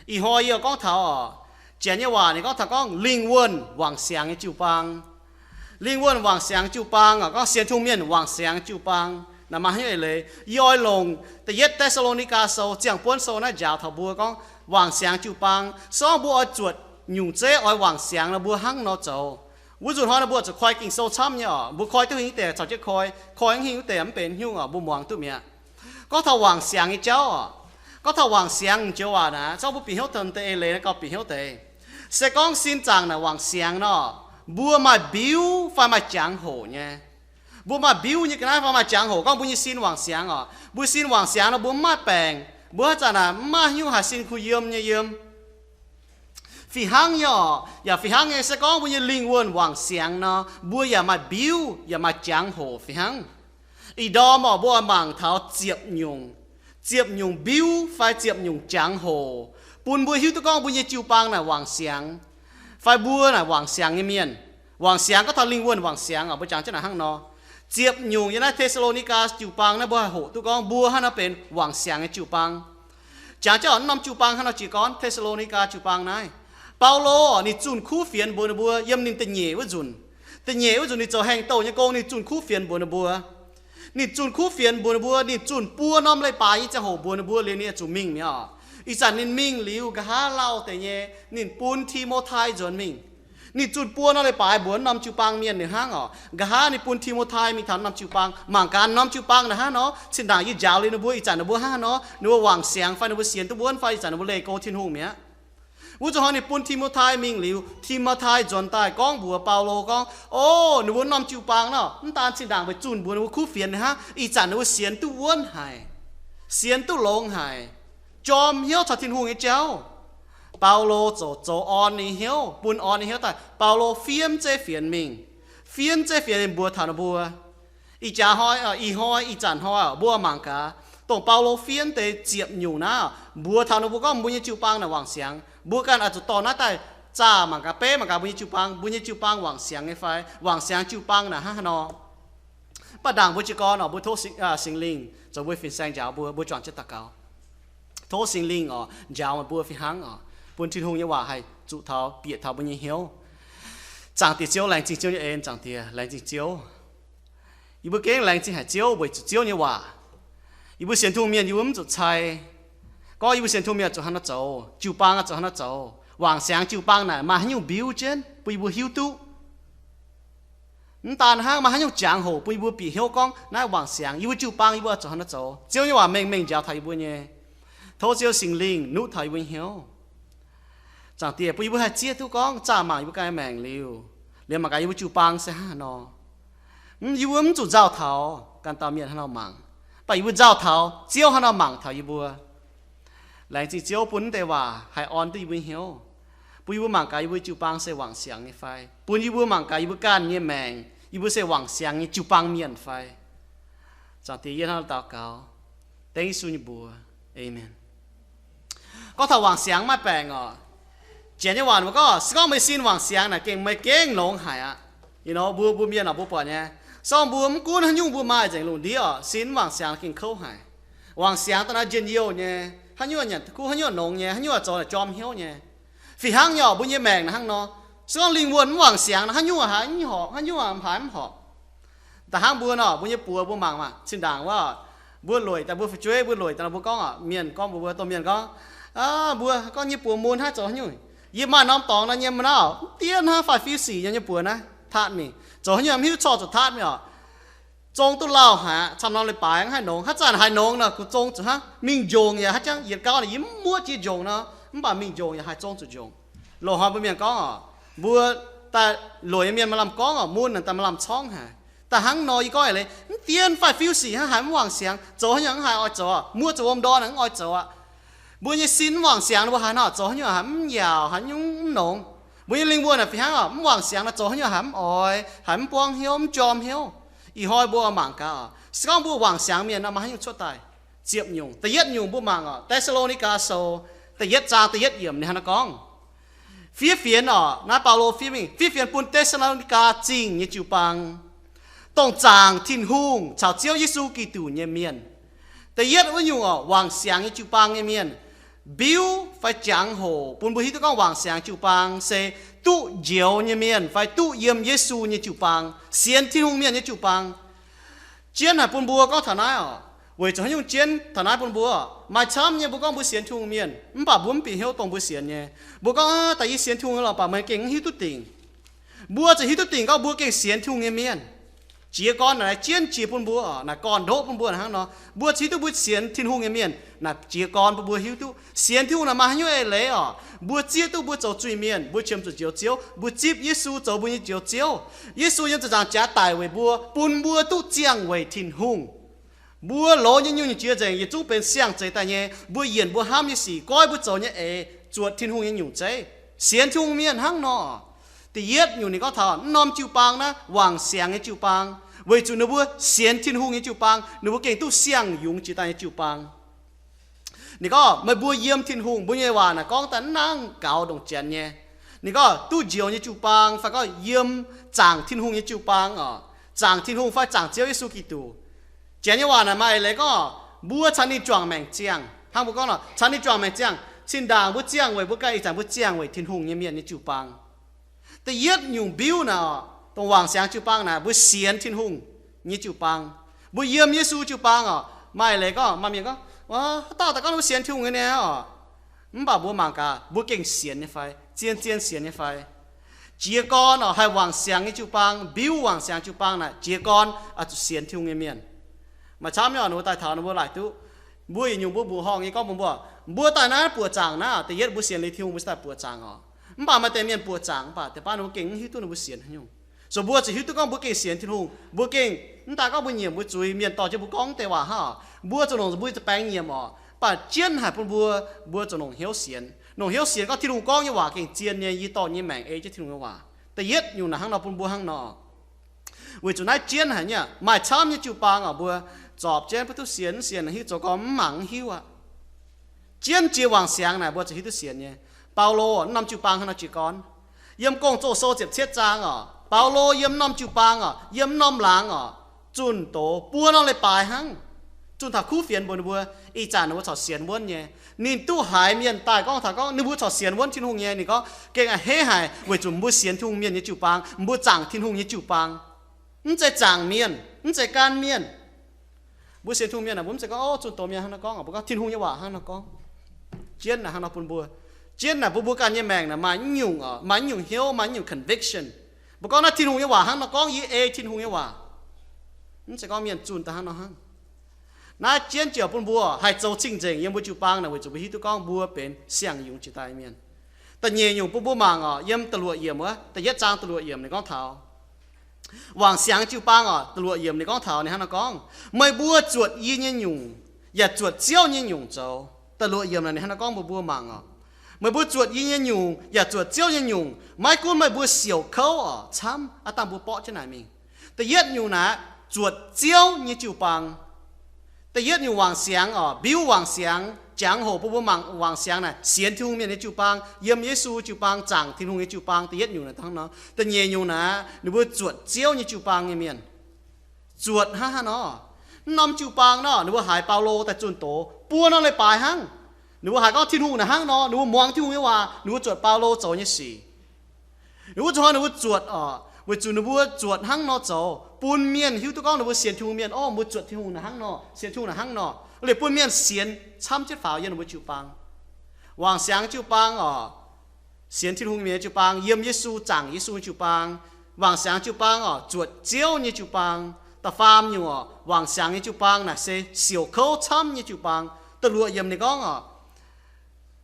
Ih hnoi yie gorngv taux oc, janx nyei waac ninh gorngv taux gorngv lingh wuonh wangc siangx nyei jiu-baang. Lingh wuonh wangc siangx jiu-baang oc, gorngv sienx Tin-Hungh mienh wangc siangx jiu-baang naaic maaih haaix nyungc eix leiz. Yie oix longc Da'yietv Te^saa^lo^ni^gaa Sou, ziangh buonv sou naaiv njaaux taux mbuo gorngv wangc siangx jiu-baang. Se gorngv mbuo oix zuotc nyungc zeiv oix wangc siangx nor, mbuo hnangv nor zoux. Wuov nzunc hnoi nor mbuo zuqc koi Ging-Sou camv nyei oc. Mbuo koi duqv hingh deix caux jienv koi, koi hingh wuov deix mv benx nyungc oc, mbuo muangx duqv mi'aqv. Gorngv taux wangc siangx nyei jauv oc, gorngv taux wangc siangx joux waac naaic, se gorngv mbuo bieqc hnyouv deix eix leiz naaiv gauh bieqc hnyouv deix. Se gorngv sin zaangc naaic wangc siangx nor, mbuo maaih mbiuv fai maaih jangx-hoc nyei. Mbuo maaih mbiuv nyei ga'naaiv fai maaih jangx-hoc gorngv mbuo nyei sin wangc siangx oc. Mbuo sin wangc siangx nor mbuo mv maaih baengc, mbuo haaix zanc naaic mv maaih haaix nyungc haih sin kuh yiem nyei yiem. Fih hnangv nyei oc, yaac fih hnangv nyei se gorngv mbuo nyei lingh wuonh wangc siangx nor, mbuo yaac maaih mbiuv yaac maaih jangx-hoc fih hnangv. Ih ndorm oc, mbuo oix mangc taux ziepc nyungc, ziepc nyungc mbiuv fai ziepc nyungc jangx-hoc bun mbuo hiuv duqv gorngv mbuo nyei jiu-baang naaic wangc siangx, fai mbuo naaic wangc siangx nyei mienh. Wangc siangx gorngv taux lingh wuonh wangc siangx oc, mbuo jangx jienv naaic hnangv nor. Ziepc nyungc yiem naaiv Te^saa^lo^ni^gaa jiu-baang naaiv mbuo haih hoqc duqv gorngv mbuo hnangv naaiv benx wangc siangx nyei jiu-baang. Jangx jienv oc, naaiv norm jiu-baang hnangv nor jiex gorn, Te^saa^lo^ni^gaa jiu-baang naaiv, Baulo oc, ninh zunh kuv fienx mbuox ninh mbuo yiem ninh da'nyeic wuov nzunc. Da'nyeic wuov nzunc ninh zoux haengh douh nyei gong, ninh zunh kuv fienx mbuox ninh mbuo. Ninh zunh kuv fienx mbuox ninh mbuo, ninh zunh buo norm leiz-baaix nyei ziangh hoc mbuox ninh mbuo liuz ninh zuqc mingh mi'aqv oc. Ih zanc ninh mingh liuz, nqa'haav lauh deix nyei ninh bun Ti^mo^tai nzuonx mingh. Ninh zunh buo norm leiz-baaix mbuox norm jiu-baang mienh liuz hnangv oc. Nqa'haav ninh bun Ti^mo^tai mingh taux norm jiu-baang, mangc gaax norm jiu-baang naaic hnangv nor, zinh ndaangc yie njaaux liuz ninh mbuo, ih zanc ninh mbuo hnangv haaix nor, ninh mbuo wangc siangx fai ninh mbuo sienx duqv wuonv fai ih zanc ninh mbuo leih go Tin-Hungh mi'aqv. Wuov nzunc hnoi ninh bun Ti^mo^tai mingh liuz, Ti^mo^tai nzuonx daaih gorngv mbuox Baulo gorngv, O, ninh mbuo norm jiu-baang nor, mv daan zinh ndaangc weic zunh mbuox ninh mbuo kuv fienx liuz hnangv, ih zanc ninh mbuo sienx duqv wuonv haic, sienx duqv longx haic, jorm hnyouv caux Tin-Hungh nyei jauv. Baulo ziouc zoux orn ninh hnyouv, bun orn ninh hnyouv daaih. Baulo fiev zeiv fienx mingh, fiev zeiv fienx mingh mbuox taux ninh mbuo. Ih jaax hnoi, ih hnoi, ih zanc hnoi mbuo mangc gaax, dongh Baulo fiev deix ziepc nyungc naaiv, mbuox taux ninh mbuo gorngv mbuo nyei jiu-baang naaic wangc siangx. Mbuo ganh oix zuqc dorh naaiv daaih zaah mangc gaax, beiv mangc gaax mbuo nyei jiu-baang, mbuo nyei jiu-baang wangc siangx nyei fai? Wangc siangx jiu-baang naaic hnangv haaix nor? Mv baac ndaangc mbuo jiez gorn oc, mbuo tov Singx Lingh zoux mbuo fin-saeng njaaux mbuo, mbuo juangc jienv daux gaux. Tov Singx Lingh oc njaaux meih mbuo fih hnangv oc, bun Tin-Hungh nyei waac haih zuqc taux, bieqc taux mbuo nyei hnyouv. Zaangc Diex Ziouv, laengz zingh Ziouv nyei en. Zaangc Diex, laengz zingh Ziouv. Yie mbuo gengh laengz zingh haic Ziouv weic zuqc Ziouv nyei waac. Yie mbuo sienx Tin-Hungh mienh yie mbuo mv zuqc cai gorngv yie mbuo sienx Tin-Hungh mienh zuqc hnangv haaix nor zoux, jiu-baang zuqc hnangv haaix nor zoux. Wangc siangx jiu-baang naaic maaih haaix nyungc mbiuv jienv bun yie mbuo hiuv duqv. Mv daan hnangv, maaih haaix nyungc jangx-hoc bun yie mbuo bieqc hnyouv gorngv naaiv wangc siangx, yie mbuo jiu-baang yie mbuo zuqc hnangv haaix nor zoux. Ziouv nyei waac mengh mengh njaaux taux yie mbuo nyei. Tov Ziouv Singx Lingh nuqv taux yie mbuo nyei hnyouv. Zaangc Diex, bun yie mbuo haih zieqv duqv gorngv zaah mangc yie mbuo ganh nyei maengc liuz, liemh mangc gaax yie mbuo jiu-baang se hnangv haaix nor. Mv, yie mbuo mv zuqc nzauh taux ganh dauh mienh hnangv haaix nor mangc, mv baac yie mbuo nzauh taux Ziouv hnangv haaix nor mangc taux yie mbuo. Laengz zingh Ziouv bun naaiv deix waac haih orn duqv yie mbuo nyei hnyouv, bun yie mbuo mangc gaax yie mbuo jiu-baang se wangc siangx nyei fai, bun yie mbuo mangc gaax yie mbuo ganh nyei maengc, yie mbuo se wangc siangx nyei jiu-baang mienh fai. Zaangc Diex, yie hnangv haaix nor daux gaux, dengv Yesu nyei mbuox. Aamen. Gorngv taux wangc siangx maaih baengc oc. Janx nyei waac mbuo gorngv, se gorngv meih sin wangc siangx naaic gengh, meih gengh longx haic aqv. Mbuo, mbuo mienh oc, mbuo buatc nyei, se gorngv mbuo mv gunv haaix nyungc mbuo maaih nzengc lungh ndiev oc, sin wangc siangx gengh kouv haic. Wangc siangx daaih naaiv njien-youh nyei, haaix nyungc nyanc duqv kuv, haaix nyungc nongx nyei, haaix nyungc zoux naaic jorm hnyouv nyei. Fih hnangv nyei oc, mbuo nyei maengc naaic hnangv nor. Se gorngv lingh wuonh mv wangc siangx naaic, haaix nyungc haiz mv horpc, haaix nyungc haiz mv horpc. Da'hnangv mbuo nor, mbuo nyei buoz mbuo mangc maah, zinh ndaangc wuov, mbuo lueic daaih mbuo fu'jueiv, mbuo lueic daaih nor mbuo gorngv oc, mienh gorngv mbuox mbuo, dongh mienh gorngv, Aa, mbuo gorngv nyei buoz mun hnangv, zoux haaix nyungc? Yie maaih norm dorngx nor nyei mv nor, mv dien hnangv faix-fiuv sic nyei, nyei buoz naaiv tatv mingh, zoux haaix nyungc mv hiuv, corc zuqc tatv mingh oc. Zong duqv lauh haic aqv, camv norm leiz-baaix mv haih nongx, haaix zanc haiz nongx nor, kungx zong zuqc hnangv. Mingh njongc yaac haaix jangv yietc gauv nor, yie mv muoqv jiex njongc nor, mv baac mingh njongc yaac haih zong zuqc njongc. Loz-hnoi mbuo mienh gorngv oc, mbuo daaih lueic nyei mienh maaih lamh gorngv oc, mun naaic daaih maaih lamh corngv haic. Da'hnangv nor yie gorngv eix leiz, mv dien faix-fiuv sic hnangv, haiz mv wangc siangx, zoux haaix nyungc mv haih oix zoux aqv, muoqv zuqc wuom ndorn naaic mv oix zoux aqv. Mbuo nyei sin mv wangc siangx nor, mbuo haiz nor, zoux haaix nyungc haiz mv yaauc, haaix nyungc mv nongx. Mbuo nyei lingh wuonh naaic fih hnangv oc, mv wangc siangx nor, zoux haaix nyungc haiz mv oix, haiz mv buangv hnyouv, mv jorm hnyouv. Ih hnoi mbuo mangc gaax oc, se gorngv mbuo wangc siangx mienh nor, maaih haaix nyungc cuotv daaih? Ziepc nyungc. Da'yietv nyungc mbuo mangc oc, Te^saa^lo^ni^gaa Sou da'yietv zaang da'yietv yiemc ninh hnangv naaiv gorngv, fiev fienx oc, naaiv Baulo fiev mingh, fiev fienx bun Te^saa^lo^ni^gaa Zingh nyei jiu-baang, dongh zaangc Tin-Hungh caux Ziouv Yesu Giduc nyei mienh. Da'yietv wuov nyungc oc, wangc siangx nyei jiu-baang nyei mienh. mbiuv fai jangx-hoc bun mbuo hiuv duqv gorngv wangc siangx jiu-baang se duqv njoux nyei mienh fai duqv yiem Yesu nyei jiu-baang, sienx Tin-Hungh mienh nyei jiu-baang. Jienv haic bun mbuo gorngv taux naaiv oc. Weic zuqc haaix nyungc jienv taux naaiv bun mbuo? Maaih camv nyei mbuo gorngv mbuo sienx Tin-Hungh mienh, mv baac mbuo mv bieqc hnyouv dongh mbuo sienx nyei. Mbuo gorngv, aa, daaih yie sienx Tin-Hungh lorqc, mv baac meih gengh mv hiuv duqv dingc. Mbuo zuqc hiuv duqv dingc gorngv mbuo gengh sienx Tin-Hungh nyei mienh. Jiez gorn naaic jienv jiex bun mbuo, naaic gorn-ndoqv bun mbuo hnangv nor. Mbuo zuqc hiuv duqv mbuo sienx Tin-Hungh nyei mienh, naaic jiez gorn bun mbuo hiuv duqv sienx Tin-Hungh naaic maaih haaix nyungc eix leiz oc. Mbuo zieqv duqv mbuo zoux zuiz-mienh, mbuo qiemx zuqc Njoux Ziouv, mbuo zipv Yesu zoux mbuo nyei Njoux Ziouv. Yesu yiem ziepc nzaangc jaax daic weic mbuo, bun mbuo duqv ziangh weic Tin-Hungh. Mbuo loz nyei nyungc-nyungc jiex nzengc, yietc zungv benx siang-zeix daaih nyei. Mbuo yienc mbuo hnamv nyei sic, goiv mbuo zoux nyei eix, zuotc Tin-Hungh nyei nyungc zeiv. Sienx Tin-Hungh mienh hnangv nor. Da'yietv nyungc ninh gorngv taux naaiv norm jiu-baang naaiv wangc siangx nyei jiu-baang, weic zuqc ninh mbuo sienx Tin-Hungh nyei jiu-baang, ninh mbuo gengh duqv siang-yungz jiex daaih nyei jiu-baang. Ninh gorngv, meih mbuo yiem Tin-Hungh, mbuo nyei waac naaic gorngv daaih mv nangc gaux ndongc Janx nyei. Ninh gorngv duqv njoux nyei jiu-baang fai gorngv yiem zaangc Tin-Hungh nyei jiu-baang oc, zaangc Tin-Hungh fai zaangc Ziouv Yesu Giduc. Janx nyei waac naaic maaih eix leiz gorngv mbuo caux ninh juangc maengc ziangh. Hnangv mbuo gorngv nor, caux ninh juangc maengc ziangh, zinh ndaangc mbuo ziangh weic mbuo ganh, ih zanc mbuo ziangh weic Tin-Hungh nyei mienh nyei jiu-baang. Da'yietv nyungc mbiuv naaic oc, dongh wangc siangx jiu-baang naaic, mbuo sienx Tin-Hungh nyei jiu-baang, mbuo yiem Yesu jiu-baang oc. Maaih eix leiz gorngv maaih mienh gorngv, haaix dauh daaih gorngv mbuo sienx Tin-Hungh nyei oc, mv baac mbuo mangc gaax mbuo gengh sienx nyei fai, zien-zien sienx nyei fai. Jiez gorn oc, haih wangc siangx nyei jiu-baang, mbiuv wangc siangx jiu-baang naaic, jiez gorn oix zuqc sienx Tin-Hungh nyei mienh. Maaih camv nyei oc, ninh mbuo daaih taux ninh mbuo laaic duqv, mbuo yietc nyungc mbuo mbuoqc horngh nyei gorngv bun mbuo, mbuo daaih naaiv buoqc zaangc naaiv, da'yietv mbuo sienx liuz Tin-Hungh mbuo cingx daaih buoqc zaangc oc. Mv baac maaih deix mienh buoqc zaangc, mv baac deix baav ninh mbuo gengh mv hiuv duqv ninh mbuo sienx haaix nyungc. So mbuo zuqc hiuv duqv gorngv mbuo gengh sienx Tin-Hungh, mbuo gengh mv daaih gorngv mbuo nyiemc mbuo zuiz, mienh dorh jienv mbuo gorngv deix waac hnangv oc, mbuo zuqc longc mbuo nyei za'baeng nyiemc oc, mv baac jienv haic bun mbuo, mbuo zuqc longc hnyouv sienx. Longc hnyouv sienx gorngv Tin-Hungh gorngv nyei waac gengh zien nyei, yie dorh nyei maengc ei jienv Tin-Hungh nyei waac. Da'yietv nyungc naaic hnangv nor bun mbuo hnangv nor. Weic zuqc naaiv jienv haic nyei, maaih camv nyei jiu-baang oc, mbuo zorpc jienv mv duqv sienx, mv sienx hiuv zoux gorngv mv mangc mv hiuv aqv. Jienv jiex wangc siangx naaic mbuo zuqc hiuv duqv sienx nyei. Baulo naaiv norm jiu-baang hnangv nor jiez gorn. Yiem Gong-Zoh Sou ziepc cietv zaang oc, Baulo yiem norm jiu-baang oc, yiem norm laangz oc, zunh doz buo norm leiz-baaix hnangv. Zunh taux kuv fienx mbuox ninh mbuo, ih zanc ninh mbuo corc sienx wuonv nyei. Ninh duqv haiz mienh daaih gorngv taux gorngv ninh mbuo corc sienx wuonv Tin-Hungh nyei. Ninh gorngv, gengh a'hneiv haic weic zuqc mbuo sienx Tin-Hungh mienh nyei jiu-baang, mbuo zaangc Tin-Hungh nyei jiu-baang. Mv zeiz zaangc mienh, mv zeiz gan mienh. Mbuo sienx Tin-Hungh mienh aah, mbuo mv zeiz gorngv, o, zunh doz mienh hnangv nor gorngv, mbuo gorngv Tin-Hungh nyei waac hnangv nor gorngv. Jienv naaic hnangv nor bun mbuo, jienv naaic bun mbuo ganh nyei maengc naaic maaih nyungc, maaih nyungc hnyouv, maaih nyungc conviction. Mbuo gorngv naaiv Tin-Hungh nyei waac hnangv nor gorngv, yie ei Tin-Hungh nyei waac. Mv zeiz gorngv mienh zunh daaih hnangv nor hnangv. Naaiv jienv ziouc bun mbuo haih zoux cing-nzengc yiem mbuo jiu-baang naaic, weic zuqc mbuo hiuv duqv gorngv mbuo benx siang-yungz jiex daaih mienh. Da'nyeic nyungc bun mbuo mangc oc, yiem da'luoqc yiemc wuov, da'yietv zaang da'luoqc yiemc ninh gorngv taux wangc siangx jiu-baang oc, da'luoqc yiemc ninh gorngv taux ninh hnangv nor gorngv, meih mbuo zuotc yie nyei nyungc yaac zuotc Ziouv nyei nyungc zoux. Da'luoqc yiemc naaic ninh hnangv nor gorngv bun mbuo mangc oc, meih mbuo zuotc yie nyei nyungc yaac zuotc Ziouv nyei nyungc, maiv gunv meih mbuo siouc kouv oc, camv aqv dangh mbuo borqv jienv naaic mingh. Da'yietv nyungc naaic, zuotc Ziouv nyei jiu-baang. Da'yietv nyungc wangc siangx oc, mbiuv wangc siangx, jangx-hoc bun mbuo mangc wangc siangx naaic, sienx Tin-Hungh mienh nyei jiu-baang, yiem Yesu jiu-baang, zaangc Tin-Hungh nyei jiu-baang. Da'yietv nyungc naaic hnangv nor. Da'nyeic nyungc naaic, ninh mbuo zuotc Ziouv nyei jiu-baang nyei mienh. Zuotc hnangv haaix nor? Mv norm jiu-baang nor, ninh mbuo haiz Baulo daaih zunh doz buo norm leiz-baaix hnangv. Ninh mbuo haiz gorngv Tin-Hungh naaic hnangv nor, ninh mbuo muangx Tin-Hungh nyei waac, ninh mbuo zuotc Baulo zoux nyei sic. Ninh mbuo zuqc hnoi ninh mbuo zuotc oc, weic zuqc ninh mbuo zuotc hnangv nor zoux bun mienh hiuv duqv gorngv ninh mbuo sienx Tin-Hungh mienh, o, mbuo zuotc Tin-Hungh naaic hnangv nor, sienx Tin-Hungh naaic hnangv nor, liuz bun mienh sienx camv jienv faaux yiem ninh mbuo jiu-baang. Wangc siangx jiu-baang oc, sienx Tin-Hungh mienh nyei jiu-baang, yiem Yesu, zaangc Yesu nyei jiu-baang. Wangc siangx jiu-baang oc, zuotc Ziouv nyei jiu-baang. Da'faam nyungc oc, wangc siangx nyei jiu-baang naaic se siouc kouv camv nyei jiu-baang. Da'luoqc yiemc ninh gorngv oc,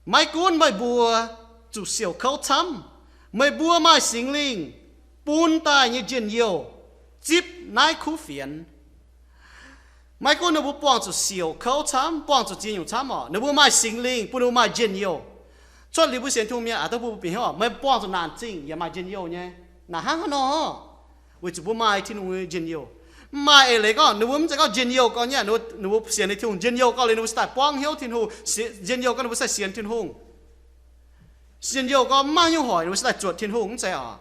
maiv gunv meih mbuo zuqc siouc kouv camv, meih mbuo maaih Singx Lingh bun daaih nyei njien-youh zipv naaiv kuv fienx. Maiv gunv ninh mbuo buangh zuqc siouc kouv camv, buangh zuqc ziex nyungc camv oc, ninh mbuo maaih Singx Lingh bun ninh mbuo maaih njien-youh. Cuotv liuz mbuo sienx Tin-Hungh mienh aac, dongh mbuo bieqc hnyouv oc, meih buangh zuqc naanc zingh yaac maaih njien-youh nyei. Naaic hnangv haaix nor? Weic zuqc mbuo maaih Tin-Hungh nyei njien-youh. Mv maaih eix leiz gorngv ninh mbuo mv zeiz gorngv njien-youh gorx nyei, ninh mbuo sienx liuz Tin-Hungh, njien-youh gorx liuz ninh mbuo se daaih buangv hnyouv Tin-Hungh, njien-youh gorx ninh mbuo se daaih sienx Tin-Hungh. Njien-youh gorx mv maaih haaix nyungc hoic ninh mbuo se daaih zuotc Tin-Hungh, mv zeiz oc.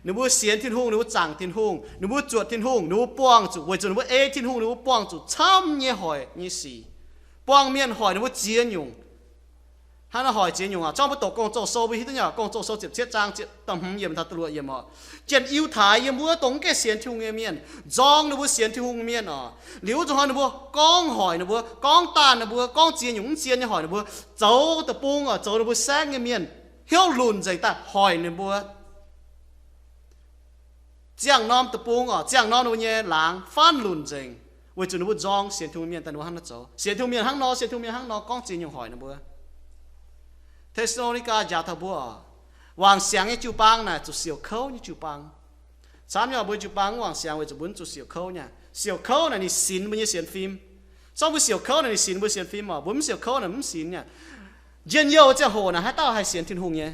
Ninh mbuo sienx Tin-Hungh, ninh mbuo zaangc Tin-Hungh, ninh mbuo zuotc Tin-Hungh, ninh mbuo buangh zuqc, weic zuqc ninh mbuo ei Tin-Hungh, ninh mbuo buangh zuqc camv nyei hoic nyei sic. Buangh mienh hoic ninh mbuo ziex nyungc. Hnangv naaiv hoic ziex nyungc oc. Zorqv mbuo doqc Gong-Zoh sou mbuo hiuv duqv nyei oc. Gong-Zoh sou ziepc cietv zaang da'hmz yiemc taux da'luoqc yiemc oc. Janx-Yiutai yiem wuov dongh mv gaengh sienx Tin-Hungh nyei mienh, nzorng ninh mbuo sienx Tin-Hungh mienh oc. Liuz wuov zanc hnoi ninh mbuo gorngv hoic ninh mbuo, gorngv daanh ninh mbuo, gorngv ziex nyungc mv zien nyei hoic ninh mbuo, zoux deic-bung oc, zoux ninh mbuo saengv nyei mienh hnyouv lunc nzengc daaih hoic ninh mbuo. Ziangh norm deic-bung oc, ziangh norm ninh mbuo nyei laangz faanv lunc nzengc, weic zuqc ninh mbuo nzorng sienx Tin-Hungh mienh daaih ninh mbuo hnangv naaiv zoux. Sienx Tin-Hungh mienh hnangv nor, sienx Tin-Hungh mienh hnangv nor, gorngv ziex nyungc hoic ninh mbuo. Te^saa^lo^ni^gaa njaaux taux mbuo oc, wangc siangx nyei jiu-baang naaic zuqc siouc kouv nyei jiu-baang. Camv nyei oc, mbuo jiu-baang mv wangc siangx weic zuqc mbuo mv zuqc siouc kouv nyei. Siouc kouv naaic ninh sinx mbuo nyei sienx fim. Zorqv mbuo siouc kouv naaic ninh sinx mbuo sienx fim oc. Mbuo mv siouc kouv naaic mv sinx nyei. Njien-youh ziangh hoc naaic haaix dauh haih sienx Tin-Hungh nyei?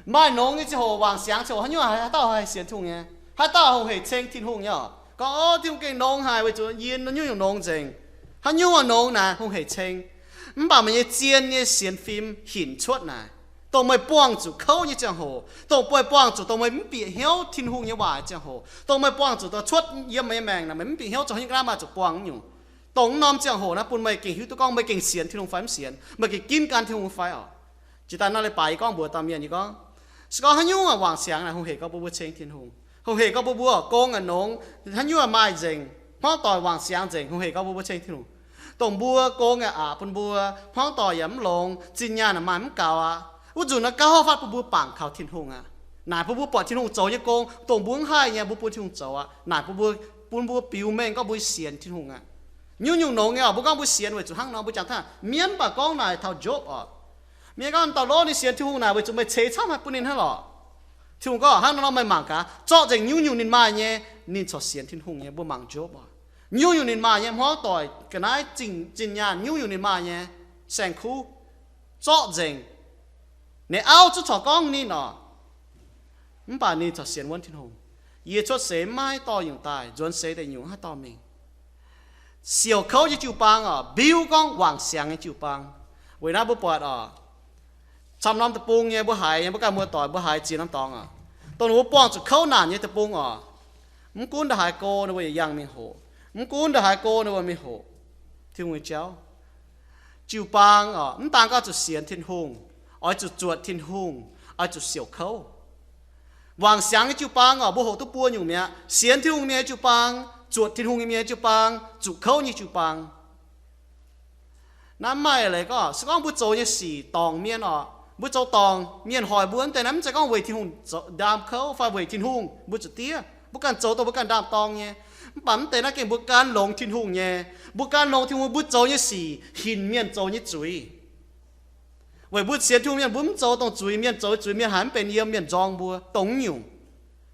Maaih nongx nyei ziangh hoc, wangc siangx ziangh hoc, haaix nyungc haaix dauh haih sienx Tin-Hungh nyei? Haaix dauh hungh heic ceng Tin-Hungh nyei oc? Gorngv, o, Tin-Hungh gengh nongx haic weic zuqc yie nyungc-nyungc nongx nzengc. Haaix nyungc nongx naaic hungh heic ceng? Mv baac meih nyei zien nyei sienx fim hinc cuotv naaic, dongh meih buangh zuqc kouv nyei ziangh hoc, dongh meih buangh zuqc dongh meih mv bieqc hnyouv Tin-Hungh nyei waac ziangh hoc, dongh meih buangh zuqc dongh cuotv yiem meih nyei maengc naaic meih mv bieqc hnyouv zoux haaix nyungc ga'naaiv maaih zuqc buangh nyungc. Dongh wuov norm ziangh hoc naaiv bun meih gengh hiuv duqv gorngv meih gengh sienx Tin-Hungh fai mv sienx, meih gengh ginv gan Tin-Hungh fai oc. Jiex daaih naaiv leiz-baaix yie gorngv mbuox dauh mienh, yie gorngv, se gorngv haaix nyungc wangc siangx naaic hungh heic gorngv bun mbuo ceng Tin-Hungh, hungh heic gorngv bun mbuo gong aqc nongx, haaix nyungc maaih nzengc, hmuangv doic wangc siangx nzengc, hungh heic gorngv bun mbuo ceng Tin-Hungh. Dongh mbuo gong aqc bun mbuo, hmuangv doic yaac mv longx, zinh nyaanh maaih mv gaux aqv. Wuov nzunc naaiv gauh fatv bun mbuo bangc kaux Tin-Hungh aqv. Naaic bun mbuo buatc Tin-Hungh zoux nyei gong, dongh mbuo mv haih nyei mbuo bun Tin-Hungh zoux aqv. Naaic bun mbuo, bun mbuo biux mengh gorngv mbuo sienx Tin-Hungh aqv. Nyungc-nyungc nongx nyei oc, mbuo gorngv mbuo sienx weic zuqc hnangv nor, mbuo jangx taux mienv mv baac gorngv naaic taux Jopv oc. Mienh gorngv dauh lov ninh sienx Tin-Hungh naaic weic zuqc meih ceix camv haic bun ninh hnangv lorqc. Tin-Hungh gorngv hnangv nor meih mangc gaax, zorqv nzengc nyungc-nyungc ninh maaih nyei, ninh corc sienx Tin-Hungh nyei. Mbuo mangc Jopv oc. Nyungc-nyungc ninh maaih nyei hmuangv doic, ga'naaiv zinh, zinh nyaanh, nyungc-nyungc ninh maaih nyei, saeng-kuv, zorqv nzengc. Ninh auv zungv corc gorngv ninh oc. Mv baac ninh corc sienx wuonv Tin-Hungh. Yie cuotv seix maiv dorh nyungc daaih, nzuonx seix deix nyungc haaix dorh mingh. Siouc kouv nyei jiu-baang oc, mbiuv gorngv wangc siangx nyei jiu-baang. Weic naaiv mbuo buatc oc, camv norm deic-bung nyei mbuo haiz nyei, mbuo ganh muoz-doic mbuo haiz ziex norm dorngx oc, dongh ninh mbuo buangh zuqc kouv naanc nyei deic-bung oc, mv gunv ndongc haaix go ninh mbuo yaac yangh mingh hoqc. Mv gunv ndongc haaix go ninh mbuo mingh hoqc Tin-Hungh nyei jauv. Jiu-baang oc, mv daan gorngv zuqc sienx Tin-Hungh, oix zuqc zuotc Tin-Hungh, oix zuqc siouc kouv. Wangc siangx nyei jiu-baang oc, mbuo hoqc duqv buo nyungc mi'aqv. Sienx Tin-Hungh mienh nyei jiu-baang, zuotc Tin-Hungh nyei mienh nyei jiu-baang, zuqc kouv nyei jiu-baang. Naaiv maaih leiz gorngv, se gorngv mbuo zoux nyei sic dorngc mienh oc, mbuo zoux dorngc mienh hoic mbuo wuov deix naaiv, mv zeiz gorngv weic Tin-Hungh ndaam kouv fai weic Tin-Hungh mbuo zuqc diev, mbuo ganh zoux dongh mbuo ganh ndaam-dorng nyei. Mv baac mv deix naaiv gengh mbuo gan longx Tin-Hungh nyei. Mbuo gan longx Tin-Hungh, mbuo zoux nyei sic hinc mienh zoux nyei zuiz. Weic mbuo sienx Tin-Hungh mienh mbuo mv zoux dongh zuiz, mienh zoux nyei zuiz mienh haiz mv benx yiem, mienh nzorng mbuo dongh nyungc.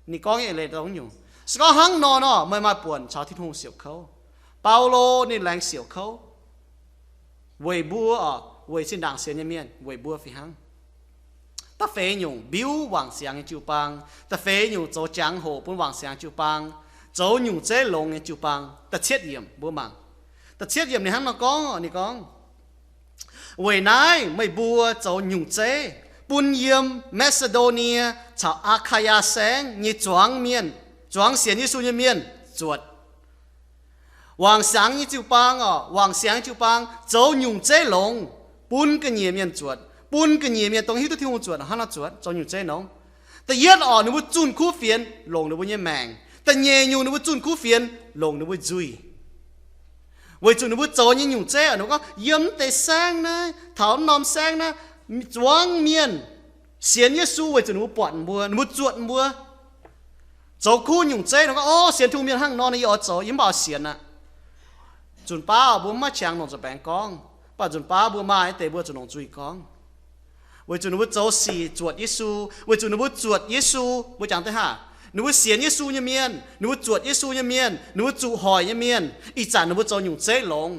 Ninh gorngv nyei eix leiz dongh nyungc. Se gorngv hnangv nor nor, meih maaih buonc caux Tin-Hungh siouc kouv. Baulo ninh laengz siouc kouv weic mbuo oc, weic zinh ndaangc sienx nyei mienh, weic mbuo fih hnangv. Da'feix nyungc, mbiuv wangc siangx nyei jiu-baang. Da'feix nyungc, zoux jangx-hoc bun wangc siangx jiu-baang, zoux nyungc zeiv longx nyei jiu-baang. Da'cietv yiemc mbuo mangc. Da'cietv yiemc ninh hnangv nor gorngv, ninh gorngv, weic naaiv meih mbuo zoux nyungc zeiv bun yiem Maa^si^ndo^nie caux Aa^kaa^yaa Saengv nyei zuangx mienh, zuangx sienx Yesu nyei mienh zuotc. Wangc siangx nyei jiu-baang oc, wangc siangx nyei jiu-baang zoux nyungc zeiv longx bun ga'nyiec mienh zuotc, bun ga'nyiec mienh dongh hiuv duqv Tin-Hungh zuotc hnangv nor zuotc, zoux nyungc zeiv longx. Da'yietv oc, ninh mbuo zunh kuv fienx longc ninh mbuo nyei maengc. Da'nyeic nyungc, ninh mbuo zunh kuv fienx longc ninh mbuo nzuih. Weic zuqc ninh mbuo zoux nyei nyungc zeiv oc, ninh mbuo gorngv yiem mv deix saengv naaiv, taux norm saengv naaiv, zuangx mienh sienx Yesu weic zuqc ninh mbuo buatc mbuo, ninh mbuo zuotc mbuo. Zoux kuv nyungc zeiv, ninh gorngv, o, sienx Tin-Hungh mienh hnangv nor, yie oix zoux, yie mv baac oix sienx aqv. Nzunc baav mbuo mv maaih qangx longc nzuih baengx gorngv, mv baac nzunc baav mbuo maaih deix mbuo zuqc longc nzuih gorngv. Weic zuqc ninh mbuo zoux sic zuotc Yesu, weic zuqc ninh mbuo zuotc Yesu, mbuo jangx deix haah? Ninh mbuo sienx Yesu nyei mienh, ninh mbuo zuotc Yesu nyei mienh, ninh mbuo zuqc hoic nyei mienh, ih zanc ninh mbuo zoux nyungc zeiv longx.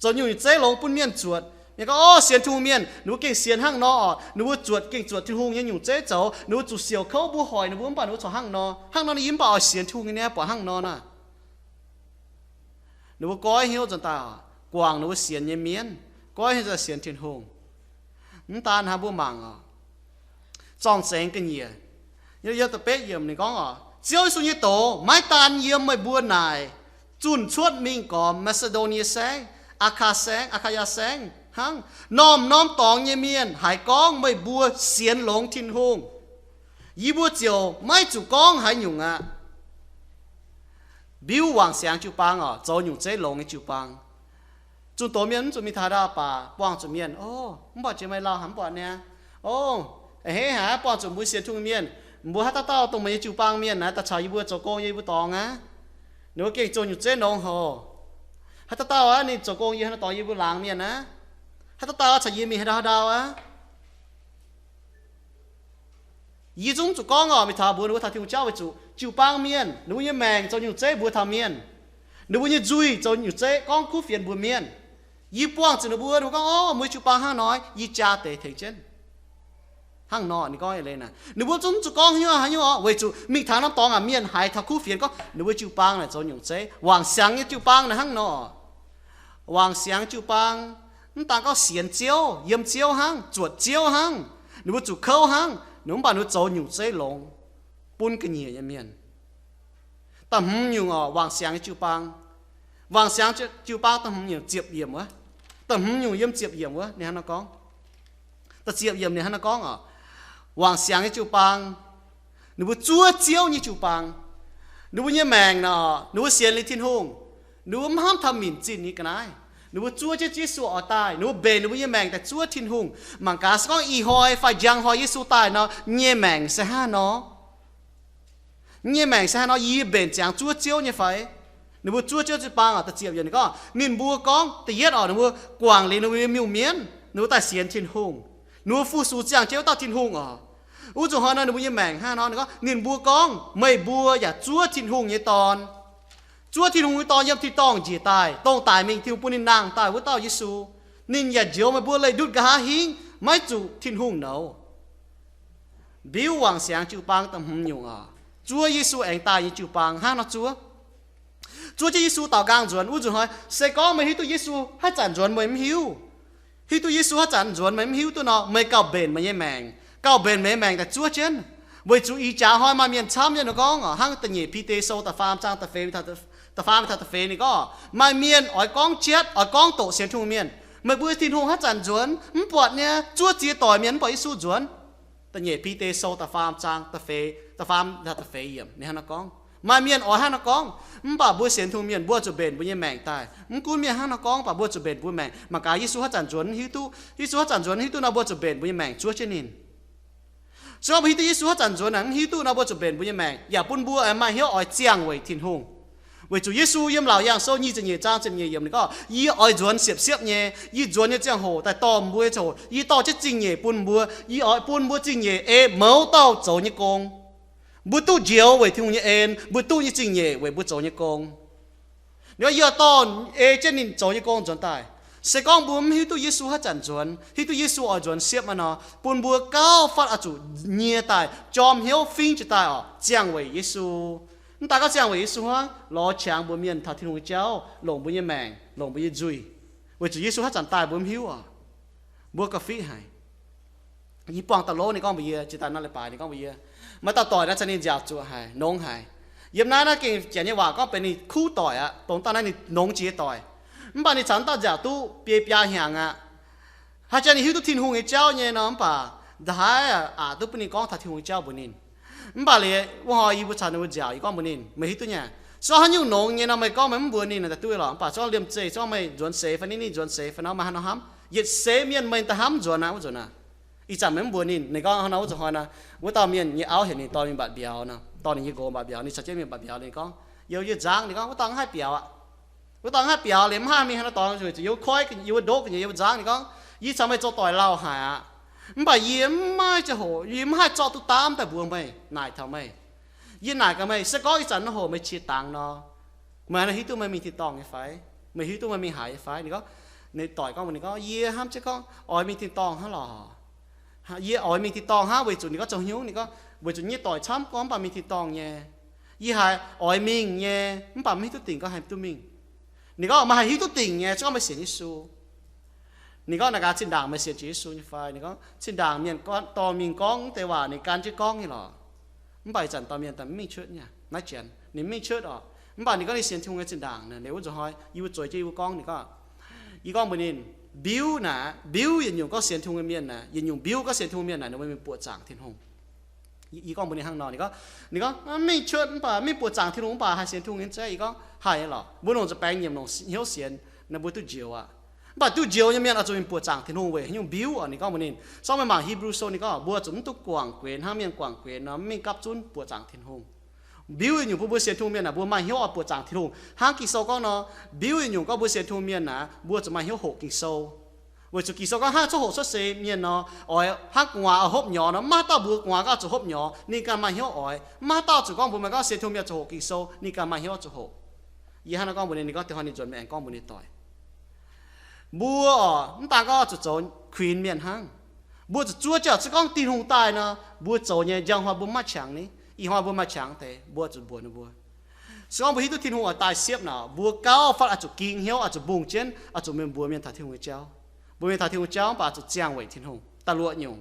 Zoux nyungc zeiv longx bun mienh zuotc. Mienh gorngv, o, sienx Tin-Hungh mienh, ninh mbuo gengh sienx hnangv nor oc, ninh mbuo zuotc gengh zuotc Tin-Hungh nyei nyungc zeiv zoux, ninh mbuo zuqc siouc kouv mbuo hoic ninh mbuo, mv baac ninh mbuo corc hnangv nor. Hnangv nor ninh yie mv baac oix sienx Tin-Hungh nyei niaa, buatc hnangv nor naaic. Ninh mbuo goiv hnyouv nzuonx daaih oc, guangc ninh mbuo sienx nyei mienv, goiv hnyouv nzuonx daaih sienx Tin-Hungh. Mv daan hnangv, mbuo mangc oc, zorng-zengx ga'nyiec, yiem da'betv yiemc ninh gorngv oc, Ziouv Yesu nyei doz maiv daan yiem meih mbuo naaic zunh cuotv mingh gormx Maa^si^ndo^nie Saengv, Aa^kaa Saengv, Aa^kaa^yaa Saengv, hnangv. Norm-norm dorngx nyei mienh haiz gorngv meih mbuo sienx longx Tin-Hungh, yie mbuo ziouc maiv zuqc gorngv haaix nyungc aqv. Mbiuv wangc siangx jiu-baang oc, zoux nyungc zeiv longx nyei jiu-baang. Zunh doz mienh mv zuqc mingh taux ndau baac buangh zuqc mienh, o, mv buatc jiex meih lauh haic mv buatc niaa. O, a'hneiv haic, buangh zuqc mbuo sienx Tin-Hungh mienh, mbuo haaix dauh dauh dongh meih nyei jiu-baang mienh naaiv, daaih caux yie mbuo zoux gong yie mbuo dorngx aqv. Ninh mbuo gengh zoux nyungc zeiv longx hoc. Haaix dauh dauh aqv, ninh zoux gong yie haaix nor dorngx yie mbuo laangz mienh aqv. Haaix dauh dauh caux yie mingh haaix ndau haaix ndau aqv. Yie zungv zuqc gorngv oc, mingh taux mbuox ninh mbuo taux Tin-Hungh jauv weic zuqc jiu-baang mienh ninh mbuo nyei maengc zoux nyungc zeiv mbuox taux mienh. Ninh mbuo nyei nzuih zoux nyungc zeiv gorngv kuv fienx mbuox mienh. Yie buangh zuqc ninh mbuo, ninh mbuo gorngv, o, mbuo jiu-baang hnangv nor, yie jaa deix tengx jienv. Hnangv nor ninh gorngv eix leiz naaic, ninh mbuo zungv zuqc gorngv haaix nyungc haaix nyungc oc, weic zuqc mingh taux norm dorngx aac, mienh haiz taux kuv fienx gorngv ninh mbuo jiu-baang naaic zoux nyungc zeiv. Wangc siangx nyei jiu-baang naaic hnangv nor. Wangc siangx jiu-baang mv daan gorngv sienx Ziouv, yiem Ziouv hnangv, zuotc Ziouv hnangv, ninh mbuo zuqc kouv hnangv, ninh mv baac ninh mbuo zoux nyungc zeiv longx bun ga'nyiec nyei mienh. Da'hmz nyungc oc, wangc siangx nyei jiu-baang. Wangc siangx jiu-baang da'hmz nyungc ziepc yiemc wuov. Da'hmz nyungc yiem ziepc yiemc wuov ninh hnangv nor gorngv. Da'ziepc yiemc ninh hnangv nor gorngv oc, wangc siangx nyei jiu-baang, ninh mbuo zuov Ziouv nyei jiu-baang. Ninh mbuo nyei maengc nor, ninh mbuo sienx liuz Tin-Hungh, ninh mbuo mv hnamv taux minc zinh nyei ga'naaiv. Ninh mbuo zuov jienv Yesu oix daaih, ninh mbuo mbenc ninh mbuo nyei maengc daaih zuov Tin-Hungh. Mangc gaax se gorngv ih hnoi fai njang hnoi Yesu daaih nor, nyei maengc se hnangv nor. Nyei maengc se hnangv nor, yie mbenc ziangx zuov Ziouv nyei fai? Ninh mbuo zuov Ziouv jiu-baang oc, da'ziepc yiemc ninh gorngv, ninh mbuo gorngv, da'yietv oc, ninh mbuo guangc liuz ninh mbuo nyei miuc-mienv, ninh mbuo daaih sienx Tin-Hungh. Ninh mbuo fu-sux ziangh jienv wuov dauh Tin-Hungh oc. Wuov zuqc hnoi nor ninh mbuo nyei maengc hnangv nor, ninh gorngv, ninh mbuo gorngv, meih mbuo yaac zuov Tin-Hungh nyei Dorn. Zuov Tin-Hungh nyei Dorn yiem tin-dorngh njiec daaih, dongh daic mingh Tin-Hungh bun ninh nangh daaih wuov dauh Yesu. Ninh yaac njoux meih mbuo leih ndutv nqa'haav hingv, maiv zuqc Tin-Hungh nouz. Mbiuv wangc siangx jiu-baang da'hmz nyungc oc, zuov Yesu aengx daaih nyei jiu-baang hnangv nor zuov. Zuov jienv Yesu daaux nqaang nzuonx wuov nzunc hnoi, se gorngv meih hiuv duqv Yesu haaix zanc nzuonx meih mv hiuv. Hiuv duqv Yesu haaix zanc nzuonx meih mv hiuv duqv nor, meih gauh mbenc meih nyei maengc, gauh mbenc meih nyei maengc daaih zuov jienv. Weic zuqc ih jaax hnoi maaih mienh camv nyei nor gorngv oc, hnangv da'nyeic Bide Sou da'faam zaang da'feix, da'faam taux da'feix ninh gorngv, maaih mienh oix gorngv jatv, oix gorngv doqc sienx Tin-Hungh mienh, meih mbuo Tin-Hungh haaix zanc nzuonx? Mv buatc niaa, zuov ziex doic mienh mv buatc Yesu nzuonx. Da'nyeic Bide Sou da'faam zaang da'feix, da'faam taux da'feix yiemc ninh hnangv nor gorngv. Maaih mienh oix hnangv nor gorngv, mv baac mbuo sienx Tin-Hungh mienh mbuo zuqc mbenc mbuo nyei maengc daaih. Mv gunv mienh hnangv nor gorngv, mv baac mbuo zuqc mbenc mbuo maengc. Mangc gaax Yesu haaix zanc nzuonx hiuv duqv, Yesu haaix zanc nzuonx hiuv duqv nor, mbuo zuqc mbenc mbuo nyei maengc zuov jienv ninh. Se gorngv mbuo hiuv duqv Yesu haaix zanc nzuonx naaic mv hiuv duqv nor, mbuo zuqc mbenc mbuo nyei maengc yaac bun mbuo maaih hnyouv oix ziangh weic Tin-Hungh. Weic zuqc Yesu yiem Laauc Yaangh Sou nyic ziepc nyeic zaang ziepc nyeic yiemc ninh gorngv, yie oix nzuonx siepv-siepv nyei, yie nzuonx nyei ziangh hoc daaih dorh mbuo nyei ziangh hoc, yie dorh jienv zingh nyeic bun mbuo. Yie oix bun mbuo zingh nyeic ei mouz dauh zoux nyei gong. Mbuo duqv njoux weic Tin-Hungh nyei en, mbuo duqv nyei zingh nyeic weic mbuo zoux nyei gong. Ninh gorngv yie dorh ei jienv ninh zoux nyei gong nzuonx daaih. Se gorngv mbuo mv hiuv duqv Yesu haaix zanc nzuonx, hiuv duqv Yesu oix nzuonx siepv aqv nor, bun mbuo gauh fatv oix zuqc nyie daaih, jorm hnyouv fingv jiez daaih oc, ziangh weic Yesu. Mv daaih gorngv ziangh weic Yesu hnangv, lorz qangx mbuox mienh taux Tin-Hungh nyei jauv, longc mbuo nyei maengc, longc mbuo nyei nzuih. Weic zuqc Yesu haaix zanc daaih mbuo mv hiuv oc. Mbuo gauh fitv haic. Yie buangh dauh lov ninh gorngv mbuox yie, jiex daaih naaiv leiz-baaix ninh gorngv mbuox yie, maaih dauh doic naaiv caux ninh nziaauc zuoqc haic, nongx haic. Yiem naaiv naaiv gengh Janx nyei waac gorngv benx ninh kuv doic aqv, dongh dauh naaiv ninh nongx jiex doic. Mv baac ninh caux dauh nziaauc duqv biei biaa hnyangx aqv. Haaix zanc ninh hiuv duqv Tin-Hungh nyei jauv nyei nor, mv baac nda'haaix aqc duqv bun ninh gorngv taux Tin-Hungh nyei jauv mbuox ninh. Mv baac liuz wuov hnoi yie mbuo caux ninh mbuo nziaauc, yie gorngv mbuox ninh, meih hiuv duqv nyei, se gorngv haaix nyungc nongx nyei nor meih gorngv meih mv mbuox ninh naaic daaih duqv lorqc. Mv baac se gorngv liemh zeih se gorngv meih nzuonx seix fai niv, niv nzuonx seix fai nor, maaih haaix nor hnamv, yietc seix mienh meih daaih hnamv nzuonx aqv, wuov nzunc aqv. Ih zanc meih mv mbuox ninh, ninh gorngv haaix nor wuov nzunc hnoi nor, wuov dauh mienh nyei auv heuc ninh dorh mingh mbatc mbiauz nor, dorh ninh nyei nqox mbatc mbiauz, ninh caux jienv mingh mbatc mbiauz, ninh gorngv, yiem yie nzangv, ninh gorngv wuov dauh mv haih biaux aqv. Wuov dauh mv haih biaux liuz mv haih mingh haaix nor dorngx, zuqc yiem wuov koiv, yiem wuov ndov gu'nyuoz, yiem wuov nzangv, ninh gorngv, yie caux meih zoux doic lauh haic aqv. Mv baac yie mv maaih ziangh hoc, yie mv haih zorqv duqv daamv daaih mbuox meih, naaic taux meih. Yie naaic gaax meih, se gorngv ih zanc nor hoc meih qiex dangx nor, meih haaix nor hiuv duqv meih mingh tin-dorngh nyei fai? Meih hiuv duqv meih mingh haaix nyei fai? Ninh gorngv, ninh doic gorngv mbuox ninh gorngv, yie hnamv jienv gorngv oix mingh tin-dorngh hnangv lorqc. Yie oix mingh tin-dorngh hnangv weic zuqc ninh gorngv zoux haaix nyungc, ninh gorngv weic zuqc yie nyei doic camv gorngv mv baac mingh tin-dorngh nyei. Yie haiz oix mingh nyei, mv baac mv hiuv duqv dingc gorngv haih duqv mingh. Ninh gorngv meih haih hiuv duqv dingc nyei, se gorngv meih sienx Yesu. Ninh gorngv, naaic gaax zinh ndaangc meih sienx jienv Yesu nyei fai? Ninh gorngv, zinh ndaangc mienh gorngv, dorh mingh gorngv mv deix waac ninh gan jienv gorngv nyei lorqc. Mv baac ih zanc dauh mienh daaih mv mingh cuotv nyei, naaiv janx ninh mv mingh cuotv orqc. Mv baac ninh gorngv ninh sienx Tin-Hungh nyei zinh ndaangc naaic, wuov nzunc hnoi yie mbuo zueiz jienv yie mbuo gorngv, ninh gorngv, yie gorngv mbuox ninh, mbiuv naaic, mbiuv yietc nyungc gorngv sienx Tin-Hungh nyei mienh naaic, yietc nyungc mbiuv gorngv sienx Tin-Hungh mienh naaic, ninh mbuo mingh buoqc zaangc Tin-Hungh. Yie gorngv mbuox ninh hnangv nor, ninh gorngv, ninh gorngv, mingh church mv baac, mingh buoqc zaangc Tin-Hungh mv baac haih sienx Tin-Hungh nyei zeiv? Yie gorngv, haih nyei lorqc. Mbuo longc nza'baengx nyiemc, longc hnyouv sienx, naaiv mbuo duqv njoux aqv. Mv baac duqv njoux nyei mienh oix zuqc mingh buoqc zaangc Tin-Hungh weic haaix nyungc mbiuv oc? Ninh gorngv mbuox ninh, song meih mangc Hebrew Sou ninh gorngv, mbuo zuqc mv duqv guangc guenx hnangv mienh guangc guenx nor, mv mingh gapv zunv buoqc zaangc Tin-Hungh. Mbiuv yietc nyungc bun mbuo sienx Tin-Hungh mienh naaic, mbuo maaih hnyouv oix buoqc zaangc Tin-Hungh. Hnangv Ging-Sou gorngv nor, mbiuv yietc nyungc gorngv mbuo sienx Tin-Hungh mienh naaic, mbuo zuqc maaih hnyouv hoqc Ging-Sou. Weic zuqc Ging-Sou gorngv hnangv cuotv hoqc cuotv seix mienh nor, oix hnangv gu'nguaaz oix hopv nyorx nor, mv maaih haaix dauh mbuox gu'nguaaz gorngv zuqc hopv nyorx, ninh ganh maaih hnyouv oix. Mv maaih haaix dauh zuqc gorngv mbuox meih gorngv sienx Tin-Hungh mienh zuqc hoqc Ging-Sou, ninh ganh maaih hnyouv zuqc hoqc. Yie hnangv naaiv gorngv mbuox ninh, ninh gorngv deix hnoi ninh nzuonx maengx gorngv mbuox ninh doic. Mbuo oc, mv daan gorngv zuqc zoux kuinx mienh hnangv. Mbuo zuqc zuov jienv oc, se gorngv Tin-Hungh daaih nor, mbuo zoux nyei njang hnoi mbuo mv maaih qangx ni, ih hnoi mbuo maaih qangx deix, mbuo zuqc mbuox ninh mbuo. Se gorngv mbuo hiuv duqv Tin-Hungh oix daaih siepv naaic, mbuo gauh fatv oix zuqc ging hnyouv, oix zuqc mbungh jienv, oix zuqc mingh mbuox mienh taux Tin-Hungh nyei jauv. Mbuox mienh taux Tin-Hungh jauv mv baac zuqc ziangh weic Tin-Hungh. Da'luoqc nyungc,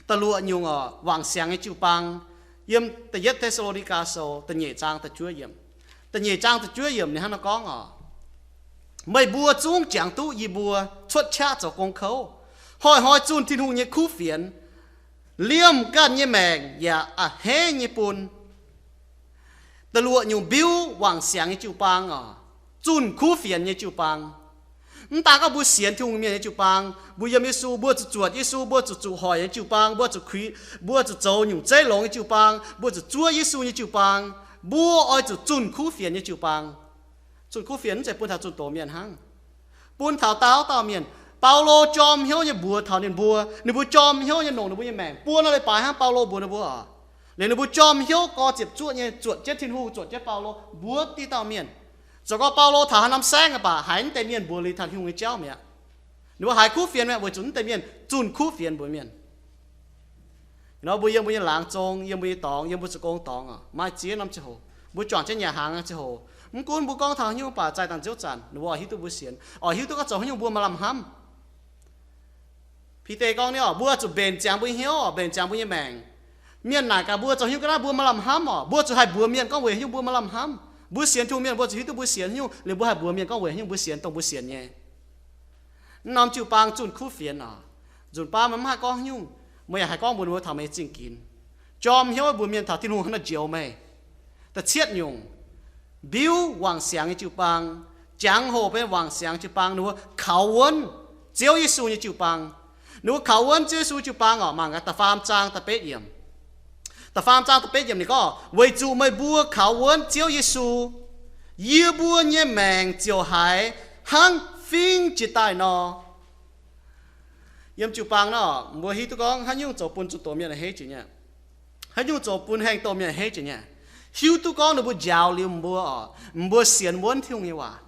da'luoqc nyungc oc, wangc siangx nyei jiu-baang. Yiem da'yietv Te^saa^lo^ni^gaa Sou da'nyeic zaang da'juov yiemc. Da'nyeic zaang da'juov yiemc ninh hnangv naaiv gorngv oc, meih mbuo zungv jangx duqv yie mbuo cuotv qaqv zoux gong kouv, hnoi-hnoi zunh Tin-Hungh nyei kuv fienx, liemh ganh nyei maengc yaac a'hneiv nyei bun. Da'luoqc nyungc mbiuv wangc siangx nyei jiu-baang oc, zunh kuv fienx nyei jiu-baang. Mv daan gorngv mbuo sienx Tin-Hungh mienh nyei jiu-baang, mbuo yiem Yesu, mbuo zuqc zuotc Yesu, mbuo zuqc zuqc hoic nyei jiu-baang, mbuo zuqc kuinx, mbuo zuqc zoux nyungc zeiv longx nyei jiu-baang, mbuo zuqc zuov Yesu nyei jiu-baang, mbuo oix zuqc zunh kuv fienx nyei jiu-baang. Zunh kuv fienx mv zeiz bun taux zunh doz mienh hnangv, bun taux dauh dauh mienh. Baulo jorm hnyouv nyei mbuox taux ninh mbuo, ninh mbuo jorm hnyouv nyei longc ninh mbuo nyei maengc buo nor leiz-baaix hnangv Baulo mbuox ninh mbuo oc. Liuz ninh mbuo jorm hnyouv gorx ziepc zuoqv nyei zuotc jienv Tin-Hungh, zuotc jienv Baulo, mbuox diqc dauh mienh. Zoux gorngv Baulo taux haaix norm saengv aqv baac haiz mv deix mienh mbuox liuz taux Tin-Hungh nyei jauv mi'aqv. Ninh mbuo haiz kuv fienx mi'aqv weic zuqc mv deix mienh zunh kuv fienx mbuox mienh. Nor mbuo yiem mbuo nyei laangz zong, yiem mbuo nyei dorngx, yiem mbuo zoux gong dorngx oc, maaih ziex norm ziangh hoc, mbuo juangc jienv nyanc hnaangx nyei ziangh hoc, mv gunv mbuo gorngv taux haaix nyungc baac zaih dangc nziouv zanc ninh mbuo oix hiuv duqv mbuo sienx, oix hiuv duqv gorngv zoux haaix nyungc mbuo maaih lamh hnamv. Bide gorngv ni oc, mbuo zuqc mbenc ziangx mbuo nyei hnyouv, mbenc ziangx mbuo nyei maengc. Mienh naaic gaax mbuo zoux haaix nyungc ga'naaiv mbuo maaih lamh hnamv oc, mbuo zuqc haih mbuox mienh gorngv weic haaix nyungc mbuo maaih lamh hnamv. Mbuo sienx Tin-Hungh mienh mbuo zuqc hiuv duqv mbuo sienx haaix nyungc, liuz mbuo haih mbuox mienh gorngv weic haaix nyungc mbuo sienx dongh mbuo sienx nyei. Mv norm jiu-baang zunh kuv fienx oc. Nzunc baav meih mv haih gorngv haaix nyungc, meih yaac haih gorngv mbuox ninh mbuo taux meih nyei zingh ginx. Jorm hnyouv mbuox mienh taux Tin-Hungh hnangv naaiv njoux meih. Da'cietv nyungc, mbiuv wangc siangx nyei jiu-baang, jangx hoc benx wangc siangx jiu-baang, ninh mbuo kaux wuonv Ziouv Yesu nyei jiu-baang. Ninh mbuo kaux wuonv Ziouv Yesu jiu-baang oc, mangc gaax da'faam zaang da'betv yiemc. Da'faam zaang da'betv yiemc ninh gorngv, weic zuqc meih mbuo kaux wuonv Ziouv Yesu, yie mbuo nyei maengc ziouc haiz hnangv fingx jiex daaih nor. Yiem jiu-baang nor, mbuo hiuv duqv gorngv haaix nyungc zoux bun zunh doz mienh a'hneiv jiex nyei, haaix nyungc zoux bun haengh doh mienh a'hneiv jiex nyei. Hiuv duqv gorngv ninh mbuo njaaux liuz mbuo oc, mbuo sienx wuonv Tin-Hungh nyei waac.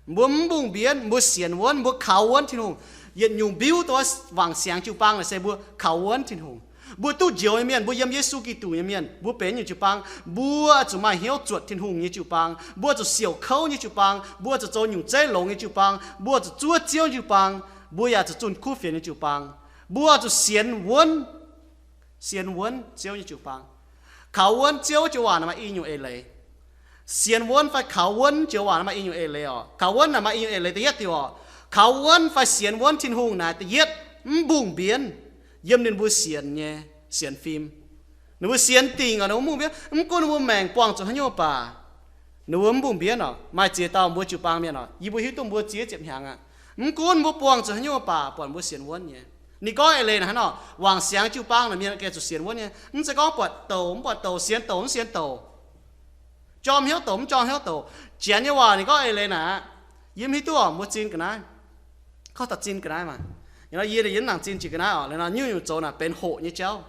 Mbuo mv mbungh mbienv, mbuo sienx wuonv, mbuo kaux wuonv Tin-Hungh. Yietc nyungc mbiuv dongh wangc siangx jiu-baang naaic se mbuo kaux wuonv Tin-Hungh. Mbuo duqv njoux nyei mienh, mbuo yiem Yesu Giduc nyei mienh, mbuo benx nyungc jiu-baang, mbuo zuqc maaih hnyouv zuotc Tin-Hungh nyei jiu-baang, mbuo zuqc siouc kouv nyei jiu-baang, mbuo zuqc zoux nyungc zeiv longx nyei jiu-baang, mbuo zuqc zuov Ziouv nyei jiu-baang, mbuo yaac zuqc zunh kuv fienx nyei jiu-baang, mbuo zuqc sienx wuonv, sienx wuonv Ziouv nyei jiu-baang. Kaux wuonv Ziouv joux waac naaic maaih i nyungc eix leiz. Sienx wuonv fai kaux wuonv joux waac naaiv maaih i nyungc eix leiz oc. Kaux wuonv naaic maaih i nyungc eix leiz. Da'yietv diuc oc, kaux wuonv fai sienx wuonv Tin-Hungh naaic, da'yietv, mv mbungh mbienv yiem ninh mbuo sienx nyei, sienx fim. Ninh mbuo sienx dingc oc, ninh mbuo mv mbungh mbienv. Mv gunv ninh mbuo maengc buangh zuqc haaix nyungc baac, ninh mbuo mv mbungh mbienv oc. Maaih ziex dauh mbuo jiu-baang mienh oc, yie mbuo hiuv duqv mbuo ziex ziepc hnyangx aqv. Mv gunv mbuo buangh zuqc haaix nyungc baac, buatc mbuo sienx wuonv nyei. Ninh gorngv eix leiz naaic hnangv nor, wangc siangx jiu-baang naaic mienh gengh zuqc sienx wuonv nyei. Mv zeiz gorngv buatc douc mv buatc douc, sienx douc mv sienx douc, jorm hnyouv douc mv jorm hnyouv douc. Janx nyei waac ninh gorngv eix leiz naaic aqv. Yie mv hiuv duqv oc, mbuo zinh ga'naaiv, gorngv taux zinh ga'naaiv maah. Yie nor, yie yaac mv nangc zinh jiex ga'naaiv oc. Liuz nor, nyungc-nyungc zoux naaic benx hoqc nyei jauv.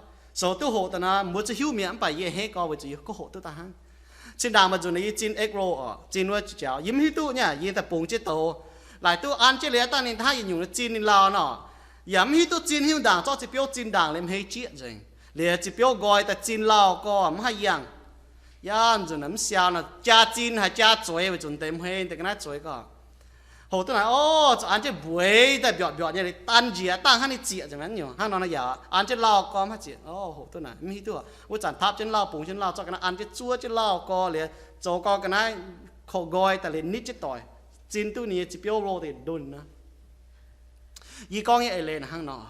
Zoux duqv hoqc daaih nor, mbuo zuqc hiuv mi'aqv, mv baac yie a'hneiv gorx weic zuqc yie gorngv hoqc duqv daaih hnangv. Cin-ndaangc maaih nzunc yie zinh egg roll oc, zinh wuov jaux, yie mv hiuv duqv nyei, yie daaih bungx jienv douz. Laaic duqv an jienv liuz dangh ninh hnangv yietc nyungc zinh ninh lauh nor, yaac mv hiuv duqv zinh hiuv ndaangc zorqv zinh biouv zinh ndaangc liemh hei jieqv nzengc. Liuz zinh biouv nqoi daaih zinh lauh gorx mv haih yangh. Yaac nzunc naaic mv siaau nor, jaa zinh haic jaa zueiz weic zuqc deix hmei deix ga'naaiv zueiz gorx. Hoqc duqv naaic, o, zuqc an jienv mbueix daaih mbiortc mbiortc nyei, an njiec dangh hnangv ninh zieqc nzengc mi'aqv nyungc. Hnangv nor naaic yaac an jienv lauh gorx mv haih zieqc. O, hoqc duqv naaic mv hiuv duqv, wuov zanc tapv jienv lauh, bungx jienv lauh, zorqv ga'naaiv an jienv zuov jienv lauh gorx liuz, zoux gorx ga'naaiv koqc nqoi daaih liuz nitv jienv doic, zinh duqv ninh nyei zinh biouv roll deix ndunh nor. Yie gorngv nyei eix leiz naaic hnangv nor,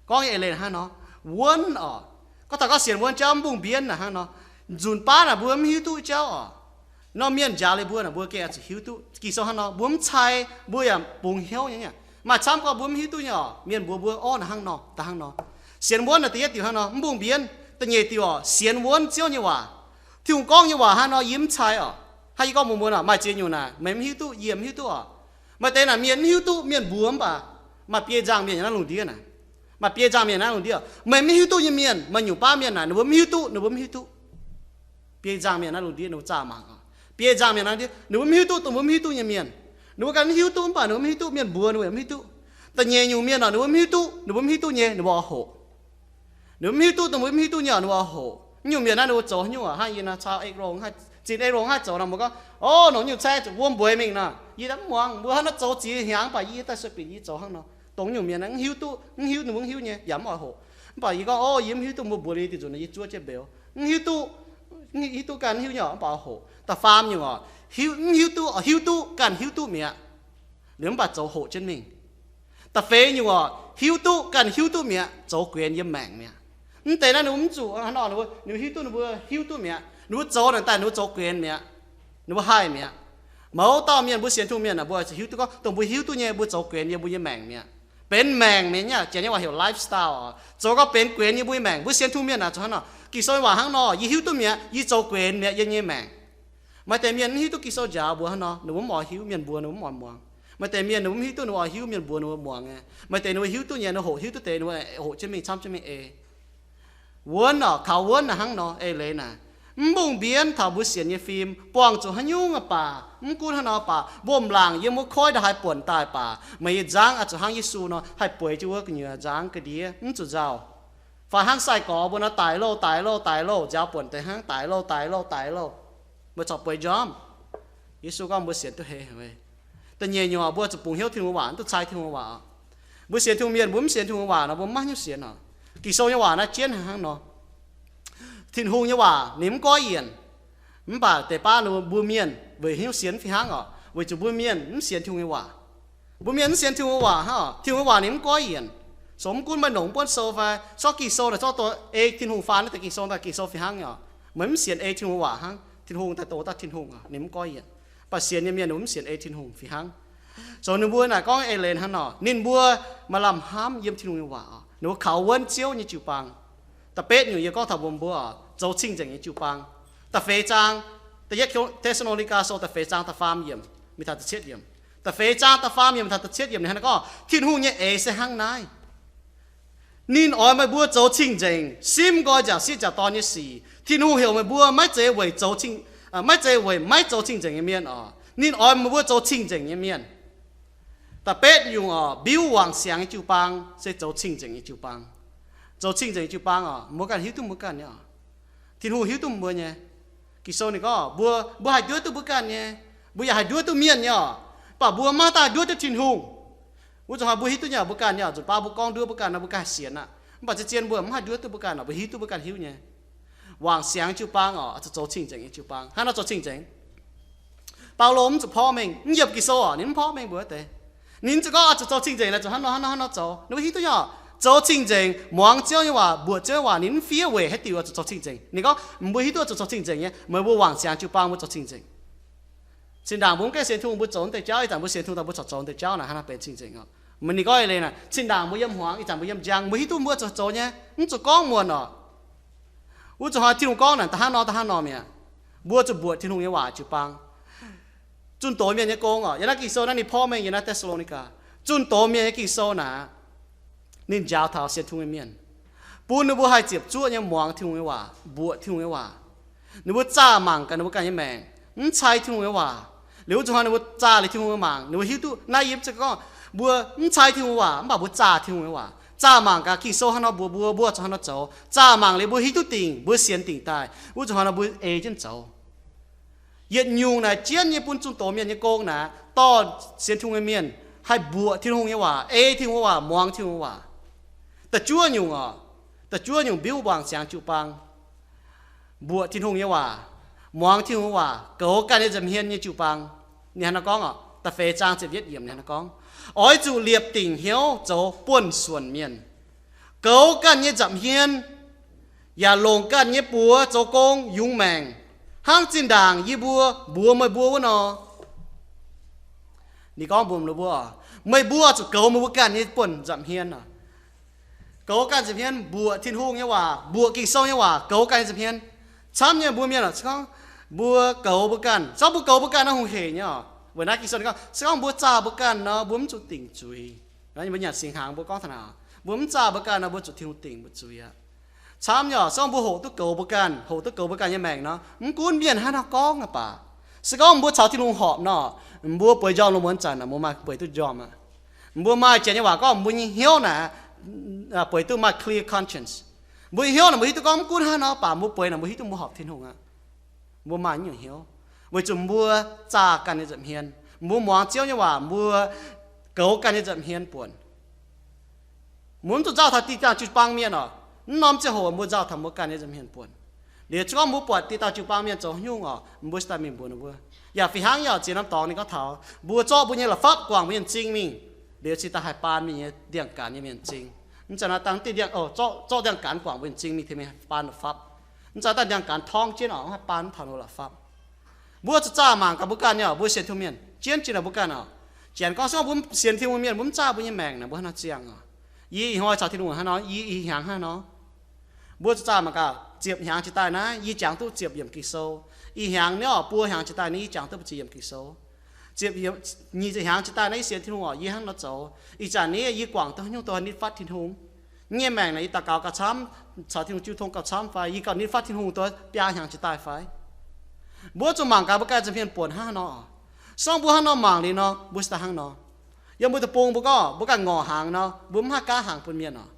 gorngv nyei eix leiz naaic hnangv nor, wuonv oc. Gorngv taux gorngv sienx wuonv jauv mv bungx mbienv naaic hnangv nor, nzunc baav naaic mbuo mv hiuv duqv jauv oc. Nor mienh njaaux liuz mbuo naaic mbuo gengh oix zuqc hiuv duqv. Ging-Sou hnangv nor, mbuo mv cai, mbuo yaac bungx hnyouv nyei. Maaih camv gorngv mbuo mv hiuv duqv nyei oc. Mienh mbuox mbuo, Orv, naaic hnangv nor, da'hnangv nor. Sienx wuonv naaic da'yietv diuc hnangv nor, mv bungx mbienv. Da'nyeic diuc oc, sienx wuonv Ziouv nyei waac. Tin-Hungh gorngv nyei waac hnangv nor yie mv cai oc. Hnangv yie gorngv mbuox mbuo naaic, maaih ziex nyungc naaic meih mv hiuv duqv, yie mv hiuv duqv oc. Maaih deix naaic mienh mv hiuv duqv, mienh mbuox mv baac maaih biei nzangc mienh yiem naaiv lungh ndiev naaic. Maaih biei nzangc mienh naaiv lungh ndiev, meih mv hiuv duqv nyei mienh, maaih nyungc baav mienh naaic ninh mbuo mv hiuv duqv, ninh mbuo mv hiuv duqv. Biei nzangc mienh naaiv lungh ndiev ninh mbuo zaah mangc oc. Biei nzangc mienh naaiv ndiev ninh mbuo mv hiuv duqv dongh mbuo mv hiuv duqv nyei mienh. Ninh mbuo ganh mv hiuv duqv mv baac ninh mbuo mv hiuv duqv, mienh mbuox ninh mbuo yaac mv hiuv duqv. Da'nyeic nyungc mienh oc, ninh mbuo mv hiuv duqv, ninh mbuo mv hiuv duqv nyei, ninh mbuo oix hoqc. Ninh mbuo mv hiuv duqv dongh mbuo mv hiuv duqv nyei oc, ninh mbuo oix hoqc. Nyungc mienh naaiv ninh mbuo zoux nyungc oc, hnangv yie naaiv caux Eix Longh, zinh Eix Longh haih zoux nor, mbuo gorngv, Orv, nongc nyungc caeqv zuqc wuom mbueix mingh nor, yie daaih mv muangx, mbuo hnangv naaiv zoux ziex hnyangx mv baac yie daaih sueih binc yie zoux hnangv nor. Dongh nyungc mienh naaiv mv hiuv duqv, mv hiuv, ninh mbuo mv hiuv nyei, yaac mv oix hoqc. Mv baac yie gorngv, Orv, yie mv hiuv duqv, mbuo mbuox liuz diuh nzunc nor yie zuov jienv mbeux. Mv hiuv duqv, hiuv duqv ganh hiuv nyei oc, mv baac oix hoqc. Da'faam nyungc oc, hiuv, mv hiuv duqv, hiuv duqv ganh hiuv duqv mi'aqv, liuz mv baac zoux hoqc jienv mingh. Da'feix nyungc oc, hiuv duqv ganh hiuv duqv mi'aqv, zoux guenx yiem maengc mi'aqv. Mv deix naaiv ninh mbuo mv zuqc hnangv nor, ninh mbuo hiuv duqv, ninh mbuo hiuv duqv mi'aqv, ninh mbuo zoux naaic daaih ninh mbuo zoux guenx mi'aqv, ninh mbuo haih mi'aqv. Mouz dauh mienh mbuo sienx Tin-Hungh mienh naaic mbuo zuqc hiuv duqv gorngv dongh mbuo hiuv duqv nyei mbuo zoux guenx yiem mbuo nyei maengc mi'aqv. Benx maengc mi'aqv, janx nyei waac heuc lifestyle oc. Zoux gorngv benx guenx yiem mbuo nyei maengc. Mbuo sienx Tin-Hungh mienh naaic zuqc hnangv nor. Ging-Sou nyei waac hnangv nor, yie hiuv duqv mi'aqv, yie zoux guenx mi'aqv yiem yie nyei maengc. Maaih deix mienh mv hiuv duqv Ging-Sou njaaux mbuox hnangv nor, ninh mbuo mv oix hiuv, mienh mbuox ninh mbuo mv oix muangx. Maaih deix mienh ninh mbuo mv hiuv duqv, ninh mbuo oix hiuv, mienh mbuox ninh mbuo muangx nyei. Maaih deix ninh mbuo hiuv duqv nyei, ninh hoqc hiuv duqv deix, ninh mbuo hoqc jienv mingh camv jienv mingh ei. Wuonv oc, kaux wuonv naaic hnangv nor, eix leiz naaic, mv bungx mbienv taux mbuo sienx nyei fim, buangh zuqc haaix nyungc baac, mv gunv haaix nor baac, mbopv laangc yiem wuov koiv ndaaih haih buonc daaih baac, meih nyei nzangv oix zuqc hnangv Yesu nor haih bueix jienv wuov gu'nyuoz nzangv ga'ndiev, mv zuqc nzauh. Fai hnangv sai-gorx mbuo nor, daic louh, daic louh, daic louh, nziaaux buonc deix hnangv daic louh, daic louh, daic louh. Meih corc bueix njormv. Yesu gorngv mbuo sienx duqv heh. Da'nyeic nyungc, mbuo zuqc bungx hnyouv Tin-Hungh waac, mv duqv cai Tin-Hungh waac oc. Mbuo sienx Tin-Hungh mienh, mbuo mv sienx Tin-Hungh waac nor, mbuo mv maaih hnyouv sienx oc. Ging-Sou nyei waac naaiv jienv hnangv nor. Tin-Hungh nyei waac ninh mv goiv yienc. Mv baac deix baav ninh mbuo mienh weic hnyouv sienx fih hnangv oc, weic zuqc mbuo mienh mv sienx Tin-Hungh nyei waac. Mbuo mienh mv sienx Tin-Hungh waac hnangv oc. Tin-Hungh nyei waac ninh mv goiv yienc. So mv gunv meih nongc mv buonv sou fai corc Ging-Sou naaic, corc doqc ei Tin-Hungh faanv naaiv deix Ging-Sou daaih, Ging-Sou fih hnangv nyei oc. Meih mv sienx ei Tin-Hungh waac hnangv, Tin-Hungh daaih doqc daaih Tin-Hungh oc, ninh mv goiv yienc. Mv baac sienx nyei mienh ninh mbuo mv sienx ei Tin-Hungh fih hnangv. So ninh mbuo naaic gorngv eix leiz hnangv nor, ninh mbuo maaih lamh hnamv yiem Tin-Hungh nyei waac oc. Ninh mbuo kaux wuonv Ziouv nyei jiu-baang. Da'betv nyungc yie gorngv taux mbuox mbuo oc, zoux cing-nzengc nyei jiu-baang. Da'feix zaang, da'yietv Te^saa^lo^ni^gaa Sou da'feix zaang da'faam yiemc mingh taux da'cietv yiemc. Da'feix zaang da'faam yiemc mingh taux da'cietv yiemc ninh hnangv naaiv gorngv, Tin-Hungh nyei eix se hnangv naaiv. Ninh oix meih mbuo zoux cing-nzengc, simv nqoi nziaauc sieqv nziaauc dorn nyei sic. Tin-Hungh heuc meih mbuo maiv zeiz weic zoux cing, maiv zeiz weic maiv zoux cing-nzengc nyei mienh oc. Ninh oix meih mbuo zoux cing-nzengc nyei mienh. Da'betv nyungc oc, mbiuv wangc siangx nyei jiu-baang se zoux cing-nzengc nyei jiu-baang. Zoux cing-nzengc nyei jiu-baang oc, mbuo ganh hiuv duqv mbuo ganh nyei oc. Tin-Hungh hiuv duqv mbuo nyei. Ging-Sou ninh gorngv mbuo, mbuo haih nduov duqv mbuo ganh nyei. Mbuo yaac haih nduov duqv mienh nyei oc. Mv baac mbuo maiv daaih nduov duqv Tin-Hungh. Wuov zuqc hnoi mbuo hiuv duqv nyei oc, mbuo ganh nyei oc, nzunc baav mbuo gorngv nduov mbuo ganh nor, mbuo ganh haih sienx aqv. Mv baac zien-zien mbuo mv haih nduov duqv mbuo ganh oc, mbuo hiuv duqv mbuo ganh hiuv nyei. Wangc siangx jiu-baang oc, oix zuqc zoux cing-nzengc nyei jiu-baang. Hnangv naaiv zoux cing-nzengc. Baulo mv zuqc porv mengh, mv yiem Ging-Sou oc, ninh mv porv mengh mbuox deix. Ninh zuqc gorngv oix zuqc zoux cing-nzengc naaic, zuqc hnangv nor hnangv nor hnangv nor zoux. Ninh mbuo hiuv duqv nyei oc, zoux cing-nzengc, muangx Ziouv nyei waac, mbuoqc Ziouv nyei waac, ninh mv fiev weic haaix diuc oix zuqc zoux cing-nzengc. Ninh gorngv mbuo hiuv duqv oix zuqc zoux cing-nzengc nyei, meih mbuo wangc siangx jiu-baang mbuo zoux cing-nzengc. Cin-ndaangc mbuo mv gaengh sienx Tin-Hungh mbuo zoux naaiv deix jauv, ih zanc mbuo sienx Tin-Hungh daaih mbuo corc zoux naaiv deix jauv naaic, hnangv naaiv benx cing-nzengc oc. Meih ninh gorngv eix leiz naaic, cin-ndaangc mbuo yiem hmuangx, ih zanc mbuo yiem njang, mbuo hiuv duqv mbuo zuqc zoux nyei, mv zuqc gorngv muonc oc. Wuov zuqc hnoi Tin-Hungh gorngv naaic, da'hnangv nor da'hnangv nor mi'aqv. Mbuo zuqc mbuoqc Tin-Hungh nyei waac jiu-baang. Zunh doz mienh nyei gong oc, yiem naaiv Ging-Sou naaiv ninh porv mengh yiem naaiv Te^saa^lo^ni^gaa. Zunh doz mienh nyei Ging-Sou naaic, ninh njaaux taux sienx Tin-Hungh nyei mienh, bun ninh mbuo haih ziepc zuoqv nyei muangx Tin-Hungh nyei waac, mbuoqc Tin-Hungh nyei waac. Ninh mbuo zaah mangc gaax ninh mbuo ganh nyei maengc, mv cai Tin-Hungh nyei waac. Liuz wuov zuqc hnoi ninh mbuo zaah liuz Tin-Hungh nyei mangc, ninh mbuo hiuv duqv naaiv yiem ziouc gorngv mbuo mv cai Tin-Hungh waac, mv baac mbuo zaah Tin-Hungh nyei waac. Zaah mangc gaax Ging-Sou hnangv nor mbuox mbuo, mbuo zuqc hnangv nor zoux. Zaah mangc liuz mbuo hiuv duqv dingc, mbuo sienx dingc daaih, wuov zuqc hnoi nor mbuo ei jienv zoux. Yietc nyungc naaic jienv nyei bun zunh doz mienh nyei gong naaic, dorh sienx Tin-Hungh nyei mienh haih mbuoqc Tin-Hungh nyei waac, ei Tin-Hungh nyei waac, muangx Tin-Hungh nyei waac. Da'juov nyungc oc, da'juov nyungc mbiuv wangc siangx jiu-baang, mbuoqc Tin-Hungh nyei waac, muangx Tin-Hungh nyei waac, goux ganh nyei nza'hmien nyei jiu-baang. Ninh hnangv naaiv gorngv oc, da'feix zaang ziepc yietv yiemc ninh hnangv naaiv gorngv, Oix zuqc liepc dingc hnyouv zoux buonv-suonc mienh, goux ganh nyei nza'hmien, yaac longc ganh nyei buoz zoux gong yungz maengc, hnangv zinh ndaangc yie mbuo mbuox meih mbuo wuov nor. Ninh gorngv mbuox mbuo, meih mbuo zuqc goux meih mbuo ganh nyei buonv nza'hmien oc. Goux ganh nza'hmien, mbuoqc Tin-Hungh nyei waac, mbuoqc Ging-Sou nyei waac, goux ganh nyei nza'hmien. Camv nyei mbuo mienh oc, se gorngv mbuo goux mbuo ganh, se gorngv mbuo goux mbuo ganh nor hungh heic nyei oc. Weic naaiv Ging-Sou ninh gorngv, se gorngv mbuo zaah mbuo ganh nor, mbuo mv zuqc dingc zuiz. Mbuo nyanc singx hnaangx mbuo gorngv taux naaic, mbuo mv zaah mbuo ganh nor, mbuo zuqc Tin-Hungh dingc mbuo zuiz aqv. Camv nyei oc, se gorngv mbuo hoqc duqv goux mbuo ganh, hoqc duqv goux mbuo ganh nyei maengc nor, mv gunv mienh hnangv haaix nor gorngv aqv baac, se gorngv mbuo caux Tin-Hungh horpc nor, mbuo bueix njormh lungh muonz zanc naaic mbuo maaih bueix duqv njormh aqv. Mbuo maaih janx nyei waac gorngv mbuo nyei hnyouv naaic bueix duqv maaih clear conscience. Mbuo nyei hnyouv naaic mbuo hiuv duqv gorngv mv gunv hnangv haaix nor baac mbuo bueix naaic mbuo hiuv duqv mbuo horpc Tin-Hungh aqv. Mbuo maaih nyungc hnyouv weic zuqc mbuo zaah ganh nyei nza'hmien. Mbuo muangx Ziouv nyei waac, mbuo goux ganh nyei nza'hmien buonc. Mbuo mv zuqc nzauh taux diqc dauh jiu-baang mienh oc. Mv norm ziangh hoc mbuo nzauh taux mbuo ganh nyei nza'hmien buonc. Liuz se gorngv mbuo buatc diqc dauh jiu-baang mienh zoux nyungc oc, mbuo se daaih mingh mbuox ninh mbuo. Yaac fih hnangv yaac ziex norm dorngx ninh gorngv taux, mbuo zorqv mbuo nyei la'fapv guangc mbuo nyei m'zing mingh, liuz cingx daaih haih baan mbuo nyei ndiangx-gaanx nyei mienh m'zing. Mv zeiz naaiv dangh diqv ndiangx, zorqv ndiangx-gaanx guangc mbuo nyei m'zing mingh tengx mienh baan la'fapv. Mv zeiz daaih ndiangx-gaanx torngv jienv oc, haih baan mv taux ninh la'fapv. Mbuo zuqc zaah mangc gaax mbuo ganh nyei oc, mbuo sienx Tin-Hungh mienh jienv jiex naaic mbuo ganh oc. Janx gorngv se gorngv mbuo sienx Tin-Hungh mienh mbuo mv zaah mbuo nyei maengc naaic mbuo hnangv haaix nor ziangh oc. Yie ih hnoi caux Tin-Hungh hnangv nor, yie ih hnyangx hnangv nor. Mbuo zuqc zaah mangc gaax ziepc hnyangx jiex daaih naaiv yie jangx duqv ziepc yiemc Ging-Sou. Ih hnyangx nyei oc, buo hnyangx jiex daaih naaiv yie jangx duqv ziepc yiemc Ging-Sou. Ziepc, nyic ziepc hnyangx jiex daaih naaiv yie sienx Tin-Hungh oc, yie hnangv nor zoux. Ih zanc nyei yie guangc duqv nyungc dongh nitv fatv Tin-Hungh. Yie nyei maengc naaic yie daux gaux gauh camv, caux Tin-Hungh jiu tong gauh camv fai? Yie gauh nitv fatv Tin-Hungh duqv biaa hnyangx jiex daaih fai? Mbuo zuqc mangc gaax mbuo ganh nza'hmien buonc hnangv haaix nor. Se gorngv mbuo hnangv nor mangc liuz nor, mbuo se daaih hnangv nor. Yiem mbuo deic-bung mbuo gorngv mbuo ganh ngorc hnaangx nor, mbuo mv haih gaav hnaangx bun mienh oc.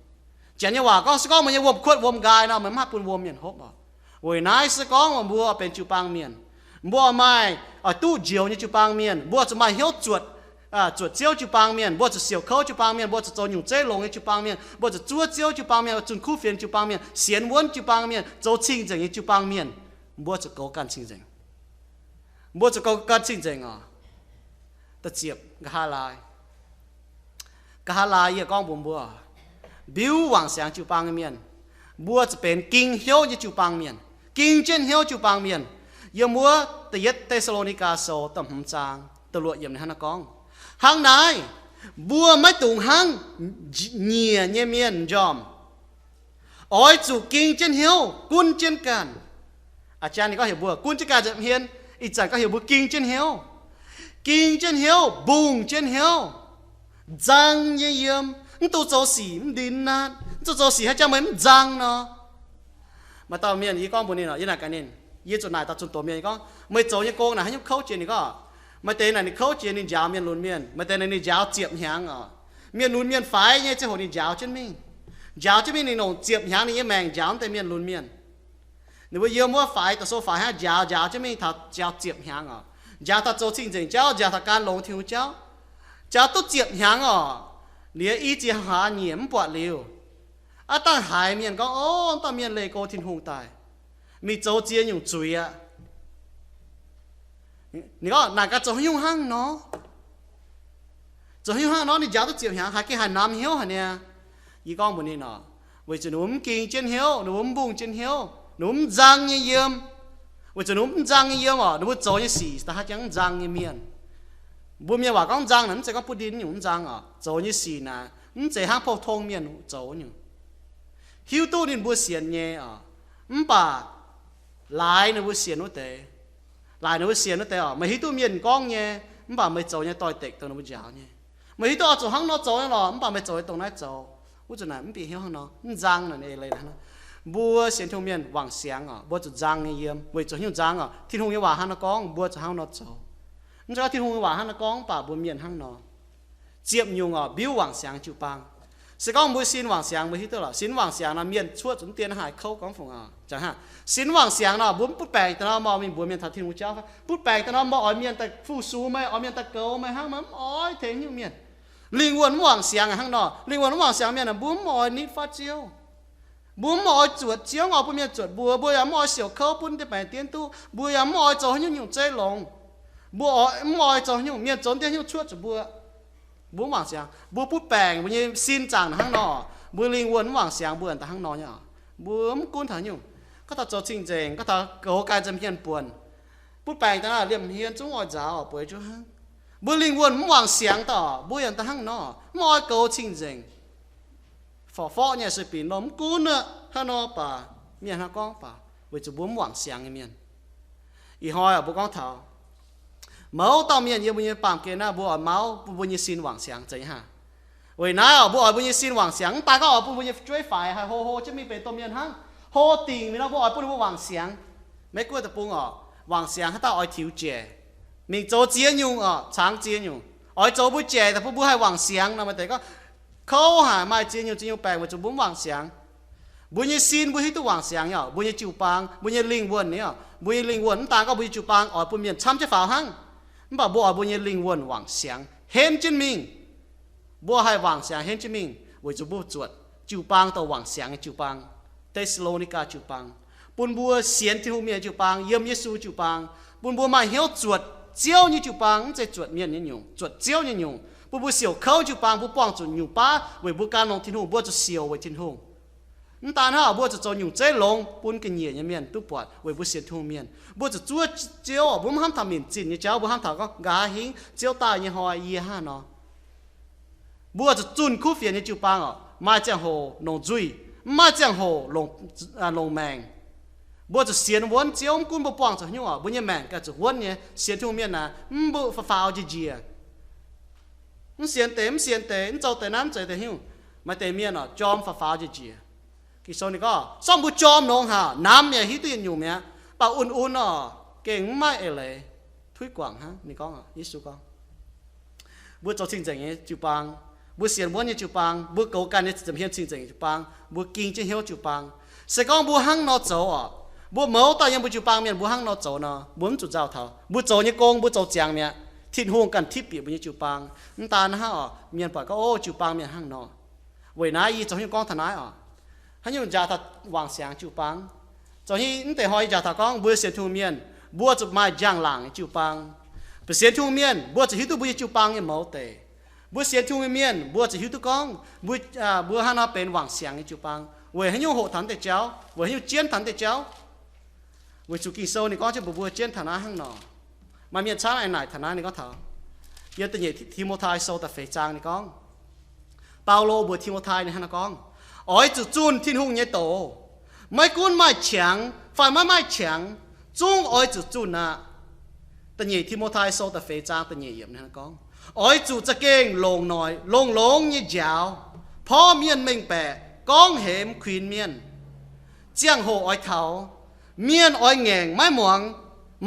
Janx nyei waac gorngv se gorngv meih nyei wuom-kuotv wuom nqaai nor, meih mv haih bun wuom mienh hopv oc. Weic naaiv se gorngv meih mbuo benx jiu-baang mienh, mbuo maaih oix duqv njoux nyei jiu-baang mienh, mbuo zuqc maaih hnyouv zuotc, zuotc Ziouv jiu-baang mienh, mbuo zuqc siouc kouv jiu-baang mienh, mbuo zuqc zoux nyungc zeiv longx nyei jiu-baang mienh, mbuo zuqc zuov Ziouv jiu-baang mienh, zunh kuv fienx jiu-baang mienh, sienx wuonv jiu-baang mienh, zoux cing-nzengc nyei jiu-baang mienh. Mbuo zuqc goux ganh cing-nzengc. Mbuo zuqc goux ganh cing-nzengc oc. Da'ziepc, nqa'haav laai, nqa'haav laai yie gorngv mbuox mbuo, mbiuv wangc siangx jiu-baang nyei mienh, mbuo zuqc benx ging hnyouv nyei jiu-baang mienh, ging jienv hnyouv jiu-baang mienh. Yiem wuov da'yietv Te^saa^lo^ni^gaa Sou da'hmz zaang da'luoqc yiemc ninh hnangv naaiv gorngv, hnangv naaiv, mbuo maiv dungx hnangv nyiec nyei mienh m'njormh, oix zuqc ging jienv hnyouv, gunv jienv ganh. A'jang ninh gorngv heuc mbuo gunv jienv ganh nza'hmien, ih zanc gorngv heuc mbuo ging jienv hnyouv. Ging jienv hnyouv, mbungh jienv hnyouv, nzang nyei yiem, mv dungx zoux sic mv ndin naatv, mv dungx zoux sic haaix jangx meih mv nzang nor. Maaih dauh mienh yie gorngv mbuox ninh, yie naaic gaax ninh, yie zuqc naaic daaih zunh doz mienh gorngv, meih zoux nyei gong naaic haaix nyungc kouv jiex? Ninh gorngv, maaih deix naaic ninh kouv jiex ninh njaaux mienh lunx mienh, maaih deix naaic ninh njaaux ziepc hnyangx oc. Mienh lunx mienh faix nyei ziangh hoc ninh njaaux jienv mingh. Njaaux jienv mingh ninh longc ziepc hnyangx ninh nyei maengc njaaux deix mienh lunx mienh. Ninh mbuo yiem wuov faix, da'sou faix hnangv, njaaux njaaux jienv mingh taux njaaux ziepc hnyangx oc. Njaaux taux zoux cing-nzengc jauv, njaaux taux gan longx Tin-Hungh jauv. Njaaux duqv ziepc hnyangx oc, liuz i ziex hlaax nyiec mv buatc liuz, aav dangh haiz mienh gorngv, o, dauh mienh leih go Tin-Hungh daaih, mingh zoux ziex nyungc zuiz aqv. Ninh gorngv naaic gaax zoux haaix nyungc hnangv nor. Zoux haaix nyungc hnangv nor ninh njaaux duqv ziepc hnyangx, haiz gengh haiz namx hnyouv haic niaa. Yie gorngv mbuox ninh oc, weic zuqc ninh mbuo mv ging jienv hnyouv, ninh mbuo mv mbungh jienv hnyouv, ninh mbuo mv nzang nyei yiem. Weic zuqc ninh mbuo mv nzang nyei yiem oc, ninh mbuo zoux nyei sic da'haav jangx mv nzang nyei mienh. Mbuo mienh waac gorngv nzang naaic mv zeiz gorngv butv ndin nyungc mv nzang oc. Zoux nyei sic naaic mv zeiz hnangv pou-tong mienh zoux nyungc. Hiuv duqv ninh mbuo sienx nyei oc, mv baac laaix ninh mbuo sienx wuov deix, laaix ninh mbuo sienx wuov deix oc, meih hiuv duqv mienh gorngv nyei, mv baac meih zoux nyei doix-dekc dongh ninh mbuo njaaux nyei. Meih hiuv duqv oix zuqc hnangv nor zoux nyei lorqc, mv baac meih zoux nyei dongh naaiv zoux. Wuov zanc naaic mv bieqc hnyouv hnangv nor, mv nzang naaic ei leiz hnangv. Mbuo sienx Tin-Hungh mienh wangc siangx oc, mbuo zuqc nzang nyei yiem. Weic zuqc haaix nyungc nzang oc? Tin-Hungh nyei waac hnangv nor gorngv, mbuo zuqc hnangv nor zoux. Mv zeiz gorngv Tin-Hungh nyei waac hnangv nor gorngv, mv baac mbuo mienh hnangv nor. Ziepc nyungc oc, mbiuv wangc siangx jiu-baang. Se gorngv mbuo sin wangc siangx, mbuo hiuv duqv lorqc, sin wangc siangx nor mienh cuotv zuqc mv dien haaix kouv gorngv fungc oc. Jangx hnangv sin wangc siangx nor, mbuo mv butv baengc daaih nor, mbuo mingh mbuox mienh taux Tin-Hungh jauv fai? Butv baengc daaih nor, mbuo oix mienh daaih fu-sux meih, oix mienh daaih goux meih hnangv, meih mv oix tengx nyungc mienh. Lingh wuonh mv wangc siangx hnangv nor, lingh wuonh mv wangc siangx mienh, mbuo mv oix nitv fatv Ziouv. Mbuo mv oix zuotc Ziouv, oix bun mienh zuotc mbuo. Mbuo yaac mv oix siouc kouv bun deix baengc dien duqv. Mbuo yaac mv oix zoux haaix nyungc nyungc zeiv longx. Mbuo mv oix zoux haaix nyungc, mienh zoux deix nyungc cuotv zuqc mbuo. Mbuo mv wangc siangx, mbuo butv baengc mbuo nyei sin zaangc hnangv nor, mbuo lingh wuonh mv wangc siangx mbuo daaih hnangv nor nyei. Mbuo mv gunv taux nyungc, gorngv taux zoux cing-nzengc, gorngv taux goux ganh nza'hmien buonc, butv baengc daaih naaiv liemh hmien zungv oix nzaaux bueix zungv hnangv. Mbuo lingh wuonh mv wangc siangx daaih, mbuo yaac daaih hnangv nor, mv oix goux cing-nzengc. Forc-forqv nyei sueih binc lorh mv gunv aqv, hnangv nor baac mienh hnangv gorngv baac weic zuqc mbuo mv wangc siangx nyei mienh. Ih hnoi mbuo gorngv taux mouz dauh mienh yiem mbuo nyei baamh gen naaiv, mbuo oix mauv bun mbuo nyei sin wangc siangx zeiz nyei hnangv. Weic naaiv oc, mbuo oix mbuo nyei sin wangc siangx, mv daaih gorngv oix bun mbuo nyei fu'jueiv faix haih hlo hlo jienv mingh benx domh mienh hnangv. Hlo dingc mingh nor mbuo oix bun ninh mbuo wangc siangx. Maiv gunv deic-bung oc, wangc siangx haaix dauh oix tiux jaic, mingh zoux ziex nyungc oc, cangx ziex nyungc. Oix zoux mbuo jaic daaih bun mbuo haih wangc siangx nor, maaih deix gorngv kouv haic, maaih ziex nyungc ziex nyungc baengc weic zuqc mbuo mv wangc siangx. Mbuo nyei sin mbuo hiuv duqv wangc siangx nyei oc, mbuo nyei jiu-baang, mbuo nyei lingh wuonh nyei oc, mbuo nyei lingh wuonh mv daan gorngv mbuo nyei jiu-baang oix bun mienh camv jienv faaux hnangv, mv baac mbuo oix mbuo nyei lingh wuonh wangc siangx henv jienv mingh. Mbuo haih wangc siangx henv jienv mingh weic zuqc mbuo zuotc jiu-baang douc wangc siangx nyei jiu-baang, Te^saa^lo^ni^gaa jiu-baang, bun mbuo sienx Tin-Hungh mienh jiu-baang, yiem Yesu jiu-baang, bun mbuo maaih hnyouv zuotc Ziouv nyei jiu-baang, mv zeiz zuotc mienh nyei nyungc, zuotc Ziouv nyei nyungc, bun mbuo siouc kouv jiu-baang, mbuo buangh zuqc nyungc baav weic mbuo gan longx Tin-Hungh, mbuo zuqc siouc weic Tin-Hungh. Mv daan hnangv, mbuo zuqc zoux nyungc zeiv longx bun ga'nyiec nyei mienh duqv buatc weic mbuo sienx Tin-Hungh mienh. Mbuo zuqc zuov Ziouv, mbuo mv hnamv taux minc zinh nyei jauv, mbuo hnamv taux gorngv nqa'haav hingv Ziouv daaih nyei hnoi yie hnangv nor. Mbuo zuqc zunh kuv fienx nyei jiu-baang oc, maaih ziangh hoc longc nzuih, mv maaih ziangh hoc longc, longc maengc. Mbuo zuqc sienx wuonv Ziouv, mv gunv mbuo buangh zuqc haaix nyungc oc, mbuo nyei maengc ganh zuqc wuonv nyei. Sienx Tin-Hungh mienh naaic, mv baac faaux-faaux njiec njiec, mv sienx deix mv sienx deix, mv zoux deix naaiv mv zeiz deix haaix nyungc. Maaih deix mienh oc, jorm faaux-faaux njiec njiec. Ging-Sou ninh gorngv, sorng mbuo jorm longx haic, namx yaac hiuv duqv yietc nyungc mi'aqv, mv baac un-un oc, gengh mv maaih eix leiz tuix guangc hnangv. Ninh gorngv, Yesu gorngv, mbuo zoux cing-nzengc nyei jiu-baang, mbuo sienx wuonv nyei jiu-baang, mbuo goux ganh nyei nza'hmien cing-nzengc jiu-baang, mbuo ging jienv hnyouv jiu-baang. Se gorngv mbuo hnangv nor zoux oc, mbuo mouz dauh yiem mbuo jiu-baang mienh mbuo hnangv nor zoux nor, mbuo mv zuqc nzauh taux. Mbuo zoux nyei gong mbuo zoux ziangx mi'aqv, Tin-Hungh ganh tipv bieqc mbuo nyei jiu-baang. Mv daan hnangv oc, mienh buatc gorngv, o, jiu-baang mienh hnangv nor. Weic naaiv yie zoux haaix nyungc gorngv taux naaiv oc. Haaix nyungc njaaux taux wangc siangx jiu-baang? Zoux haaix nyungc, mv deix hnoi yie njaaux taux gorngv mbuo sienx Tin-Hungh mienh, mbuo zuqc maaih njang-laangc nyei jiu-baang. Mbuo sienx Tin-Hungh mienh mbuo zuqc hiuv duqv mbuo nyei jiu-baang nyei mouz deix. Mbuo sienx Tin-Hungh mienh mbuo zuqc hiuv duqv gorngv mbuo, mbuo hnangv nor benx wangc siangx nyei jiu-baang. Weic haaix nyungc hoqc taux deix jauv? Weic haaix nyungc jienv taux deix jauv? Weic zuqc Ging-Sou ninh gorngv jienv mbuox mbuo jienv taux naaiv hnangv nor. Maaih mienh camv naaic taux naaiv ninh gorngv taux, yiem da'nyeic Ti^mo^tai Sou da'feix zaang ninh gorngv, Baulo mbuox Ti^mo^tai ninh hnangv nor gorngv, oix zuqc zunh Tin-Hungh nyei doz. Maiv gunv maaih qangx fai maiv maaih qangx, zungv oix zuqc zunh aqv. Da'nyeic Ti^mo^tai Sou da'feix zaang da'nyeic yiemc hnangv nor gorngv, oix zuqc za'gengh longc noic longx-longx nyei njaaux, porv mienh mengh baeqc, gorngv hemx kuinx mienh. Ziangh hoc oix taux, mienh oix ngaengc maiv muangx,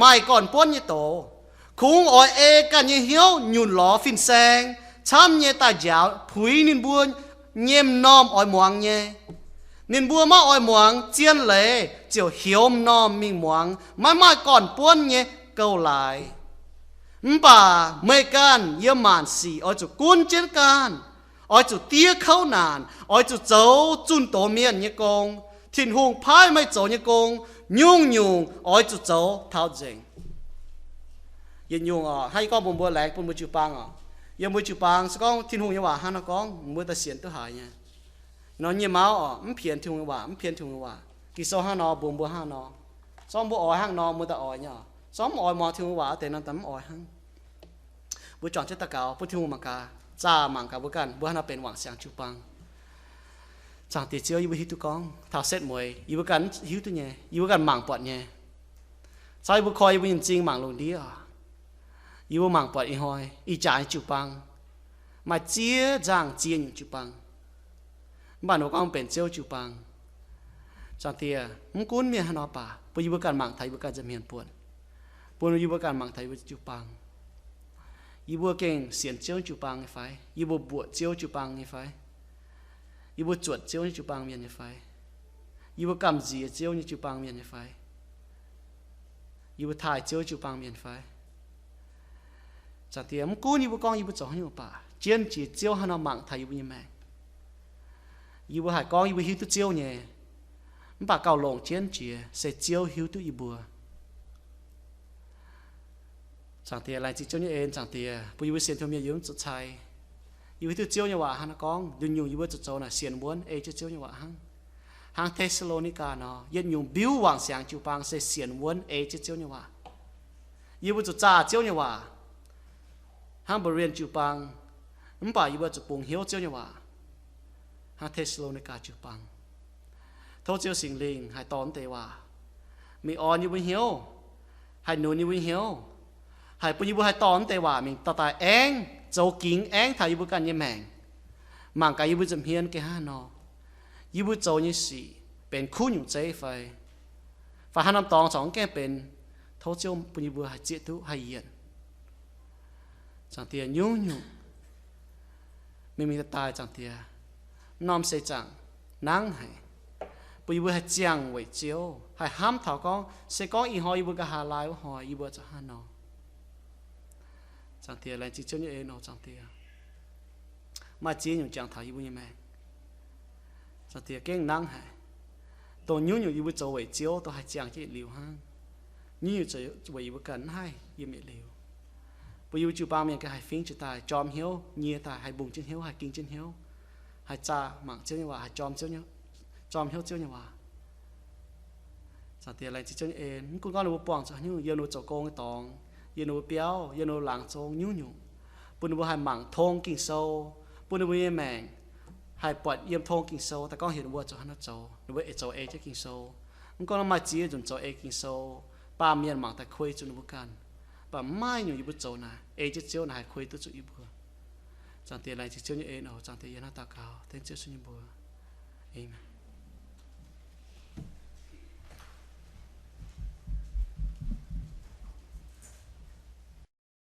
maaih gorn-buonv nyei doz. Kungx oix ei ganh nyei hnyouv nyunc lorz fin-saeng camv nyei daaih njaaux puix ninh mbuo nyei m'normh oix muangx nyei. Ninh mbuo maiv oix muangx zien leiz ziouc hioux m'normh mingh muangx maiv maaih gorn-buonv nyei gouv-laaix. Mv baac meih ganh yiem maanc sic oix zuqc gunv jienv ganh, oix zuqc diev kouv naanc, oix zuqc zoux zunh doz mienh nyei gong. Tin-Hungh paaiv meih zoux nyei gong, nyungc-nyungc oix zuqc zoux taux nzengc. Yietc nyungc oc, hnangv yie gorngv mbuox mbuo laengz bun mbuo jiu-baang oc. Yiem mbuo jiu-baang se gorngv Tin-Hungh nyei waac hnangv nor gorngv, mbuo daaih sienx duqv haiz nyei. Nor nyiemc mauv oc, mv pienx Tin-Hungh nyei waac, mv pienx Tin-Hungh nyei waac. Ging-Sou hnangv nor mbuox mbuo hnangv nor. Zorngv mbuo oix hnangv nor, mbuo daaih oix nyei oc. Zorngv mv oix muangx Tin-Hungh waac wuov deix nor, daaih mv oix hnangv. Mbuo juangc jienv daux gaux bun Tin-Hungh mangc gaax, zaah mangc gaax mbuo ganh, mbuo hnangv nor benx wangc siangx jiu-baang. Zaangc Diex Ziouv, yie mbuo hiuv duqv gorngv taux setv mueiz yie mbuo ganh hiuv duqv nyei, yie mbuo ganh mangc buatc nyei. Caux yie mbuo koi yie mbuo nyei m'zing mangc lungh ndiev oc. Yie mbuo mangc buatc ih hnoi ih jaax nyei jiu-baang maaih ziex nzangh ziex nyungc jiu-baang. Mv baac ninh mbuo gorngv benx Ziouv jiu-baang. Zaangc Diex, mv gunv mienh haaix nor baac, bun yie mbuo ganh mangc taux yie mbuo ganh nza'hmien buonc, bun yie mbuo ganh mangc taux yie mbuo jiu-baang. Yie mbuo gengh sienx Ziouv jiu-baang nyei fai? Yie mbuo mbuoqc Ziouv jiu-baang nyei fai? Yie mbuo zuotc Ziouv nyei jiu-baang mienh nyei fai? Yie mbuo gamh nziex Ziouv nyei jiu-baang mienh nyei fai? Yie mbuo taaih Ziouv jiu-baang mienh fai? Zaangc Diex, mv gunv yie mbuo gorngv yie mbuo zoux haaix nyungc baac, jienv jiex Ziouv haaix nor mangc taux yie mbuo nyei maengc. Yie mbuo haih gorngv yie mbuo hiuv duqv Ziouv nyei, mv baac gauh longc jienv jiex se Ziouv hiuv duqv yie mbuo. Zaangc Diex, laengz zingh Ziouv nyei en, Zaangc Diex, bun yie mbuo sienx Tin-Hungh mienh yiem zuqc cai. Yie mbuo hiuv duqv Ziouv nyei waac hnangv naaiv gorngv, nduqc nyungc yie mbuo zuqc zoux naaic sienx wuonv ei jienv Ziouv nyei waac hnangv. Hnangv Te^saa^lo^ni^gaa nor, yietc nyungc mbiuv wangc siangx jiu-baang se sienx wuonv ei jienv Ziouv nyei waac. Yie mbuo zuqc zaah Ziouv nyei waac hnangv Berean jiu-baang, mv baac yie mbuo zuqc bungx hnyouv Ziouv nyei waac hnangv Te^saa^lo^ni^gaa jiu-baang. Tov Ziouv Singx Lingh haih dorh naaiv deix waac mingh orn yie mbuo hnyouv, haih nunc yie mbuo hnyouv, haih bun yie mbuo haih dorh naaiv deix waac mingh daaih daaih aengv zoux gingx aengv taux yie mbuo ganh nyei maengc, mangc gaax yie mbuo nza'hmien gengh hnangv haaix nor, yie mbuo zoux nyei sic benx kuv nyungc zeiv fai, fai haaix norm dorngx corc mv gaengh benx. Tov Ziouv bun yie mbuo haih zieqv duqv haih yienc. Zaangc Diex, nyungc-nyungc mingh mingh daaih daaih, Zaangc Diex, norm seix zaangc nangv haic, bun yie mbuo haih ziangh weic Ziouv, haih hnamv taux gorngv se gorngv ih hnoi yie mbuo nqa'haav laai wuov hnoi yie mbuo zuqc hnangv haaix nor. Zaangc Diex, laengz zingh Ziouv nyei en oc, Zaangc Diex. Maaih ziex nyungc jangx taux yie mbuo nyei maengc, Zaangc Diex, gengh nangv haic. Dongh nyungc-nyungc yie mbuo zoux weic Ziouv dongh haih ziangh jienv yietc liuz hnangv. Nyungc-nyungc zoux weic yie mbuo ganh mv haih yiem yietc liuz, bun yie mbuo jiu-baang mienh ganh haih fingv jiez daaih, jorm hnyouv nyie daaih, haih mbungh jienv hnyouv, haih ging jienv hnyouv, haih zaah mangc Ziouv nyei waac, haih jorm, jorm hnyouv Ziouv nyei waac. Zaangc Diex, laengz zingh Ziouv nyei en. Mv gunv gorngv ninh mbuo buangh zuqc haaix nyungc, yiem ninh mbuo zoux gong nyei dorngx, yiem ninh mbuo biauv, yiem ninh mbuo laangz zong, nyungc-nyungc, bun ninh mbuo haih mangc tong Ging-Sou, bun ninh mbuo nyei maengc haih buatc yiem tong Ging-Sou daaih gorngv heuc ninh mbuo zuqc hnangv haaix nor zoux, ninh mbuo eix zoux ei jienv Ging-Sou. Mv gunv nor maaih ziex nzunc zoux ei Ging-Sou, baamh mienh mangc daaih kuei zuqc ninh mbuo ganh, mv baac mv maaih nyungc yie mbuo zoux naaic ei jienv Ziouv naaic haih kuei duqv zuqc yie mbuo. Zaangc Diex, laengz zingh Ziouv nyei en oc. Zaangc Diex, yie hnangv daux gaux dengv Ziouv Yesu nyei mbuox. Aamen.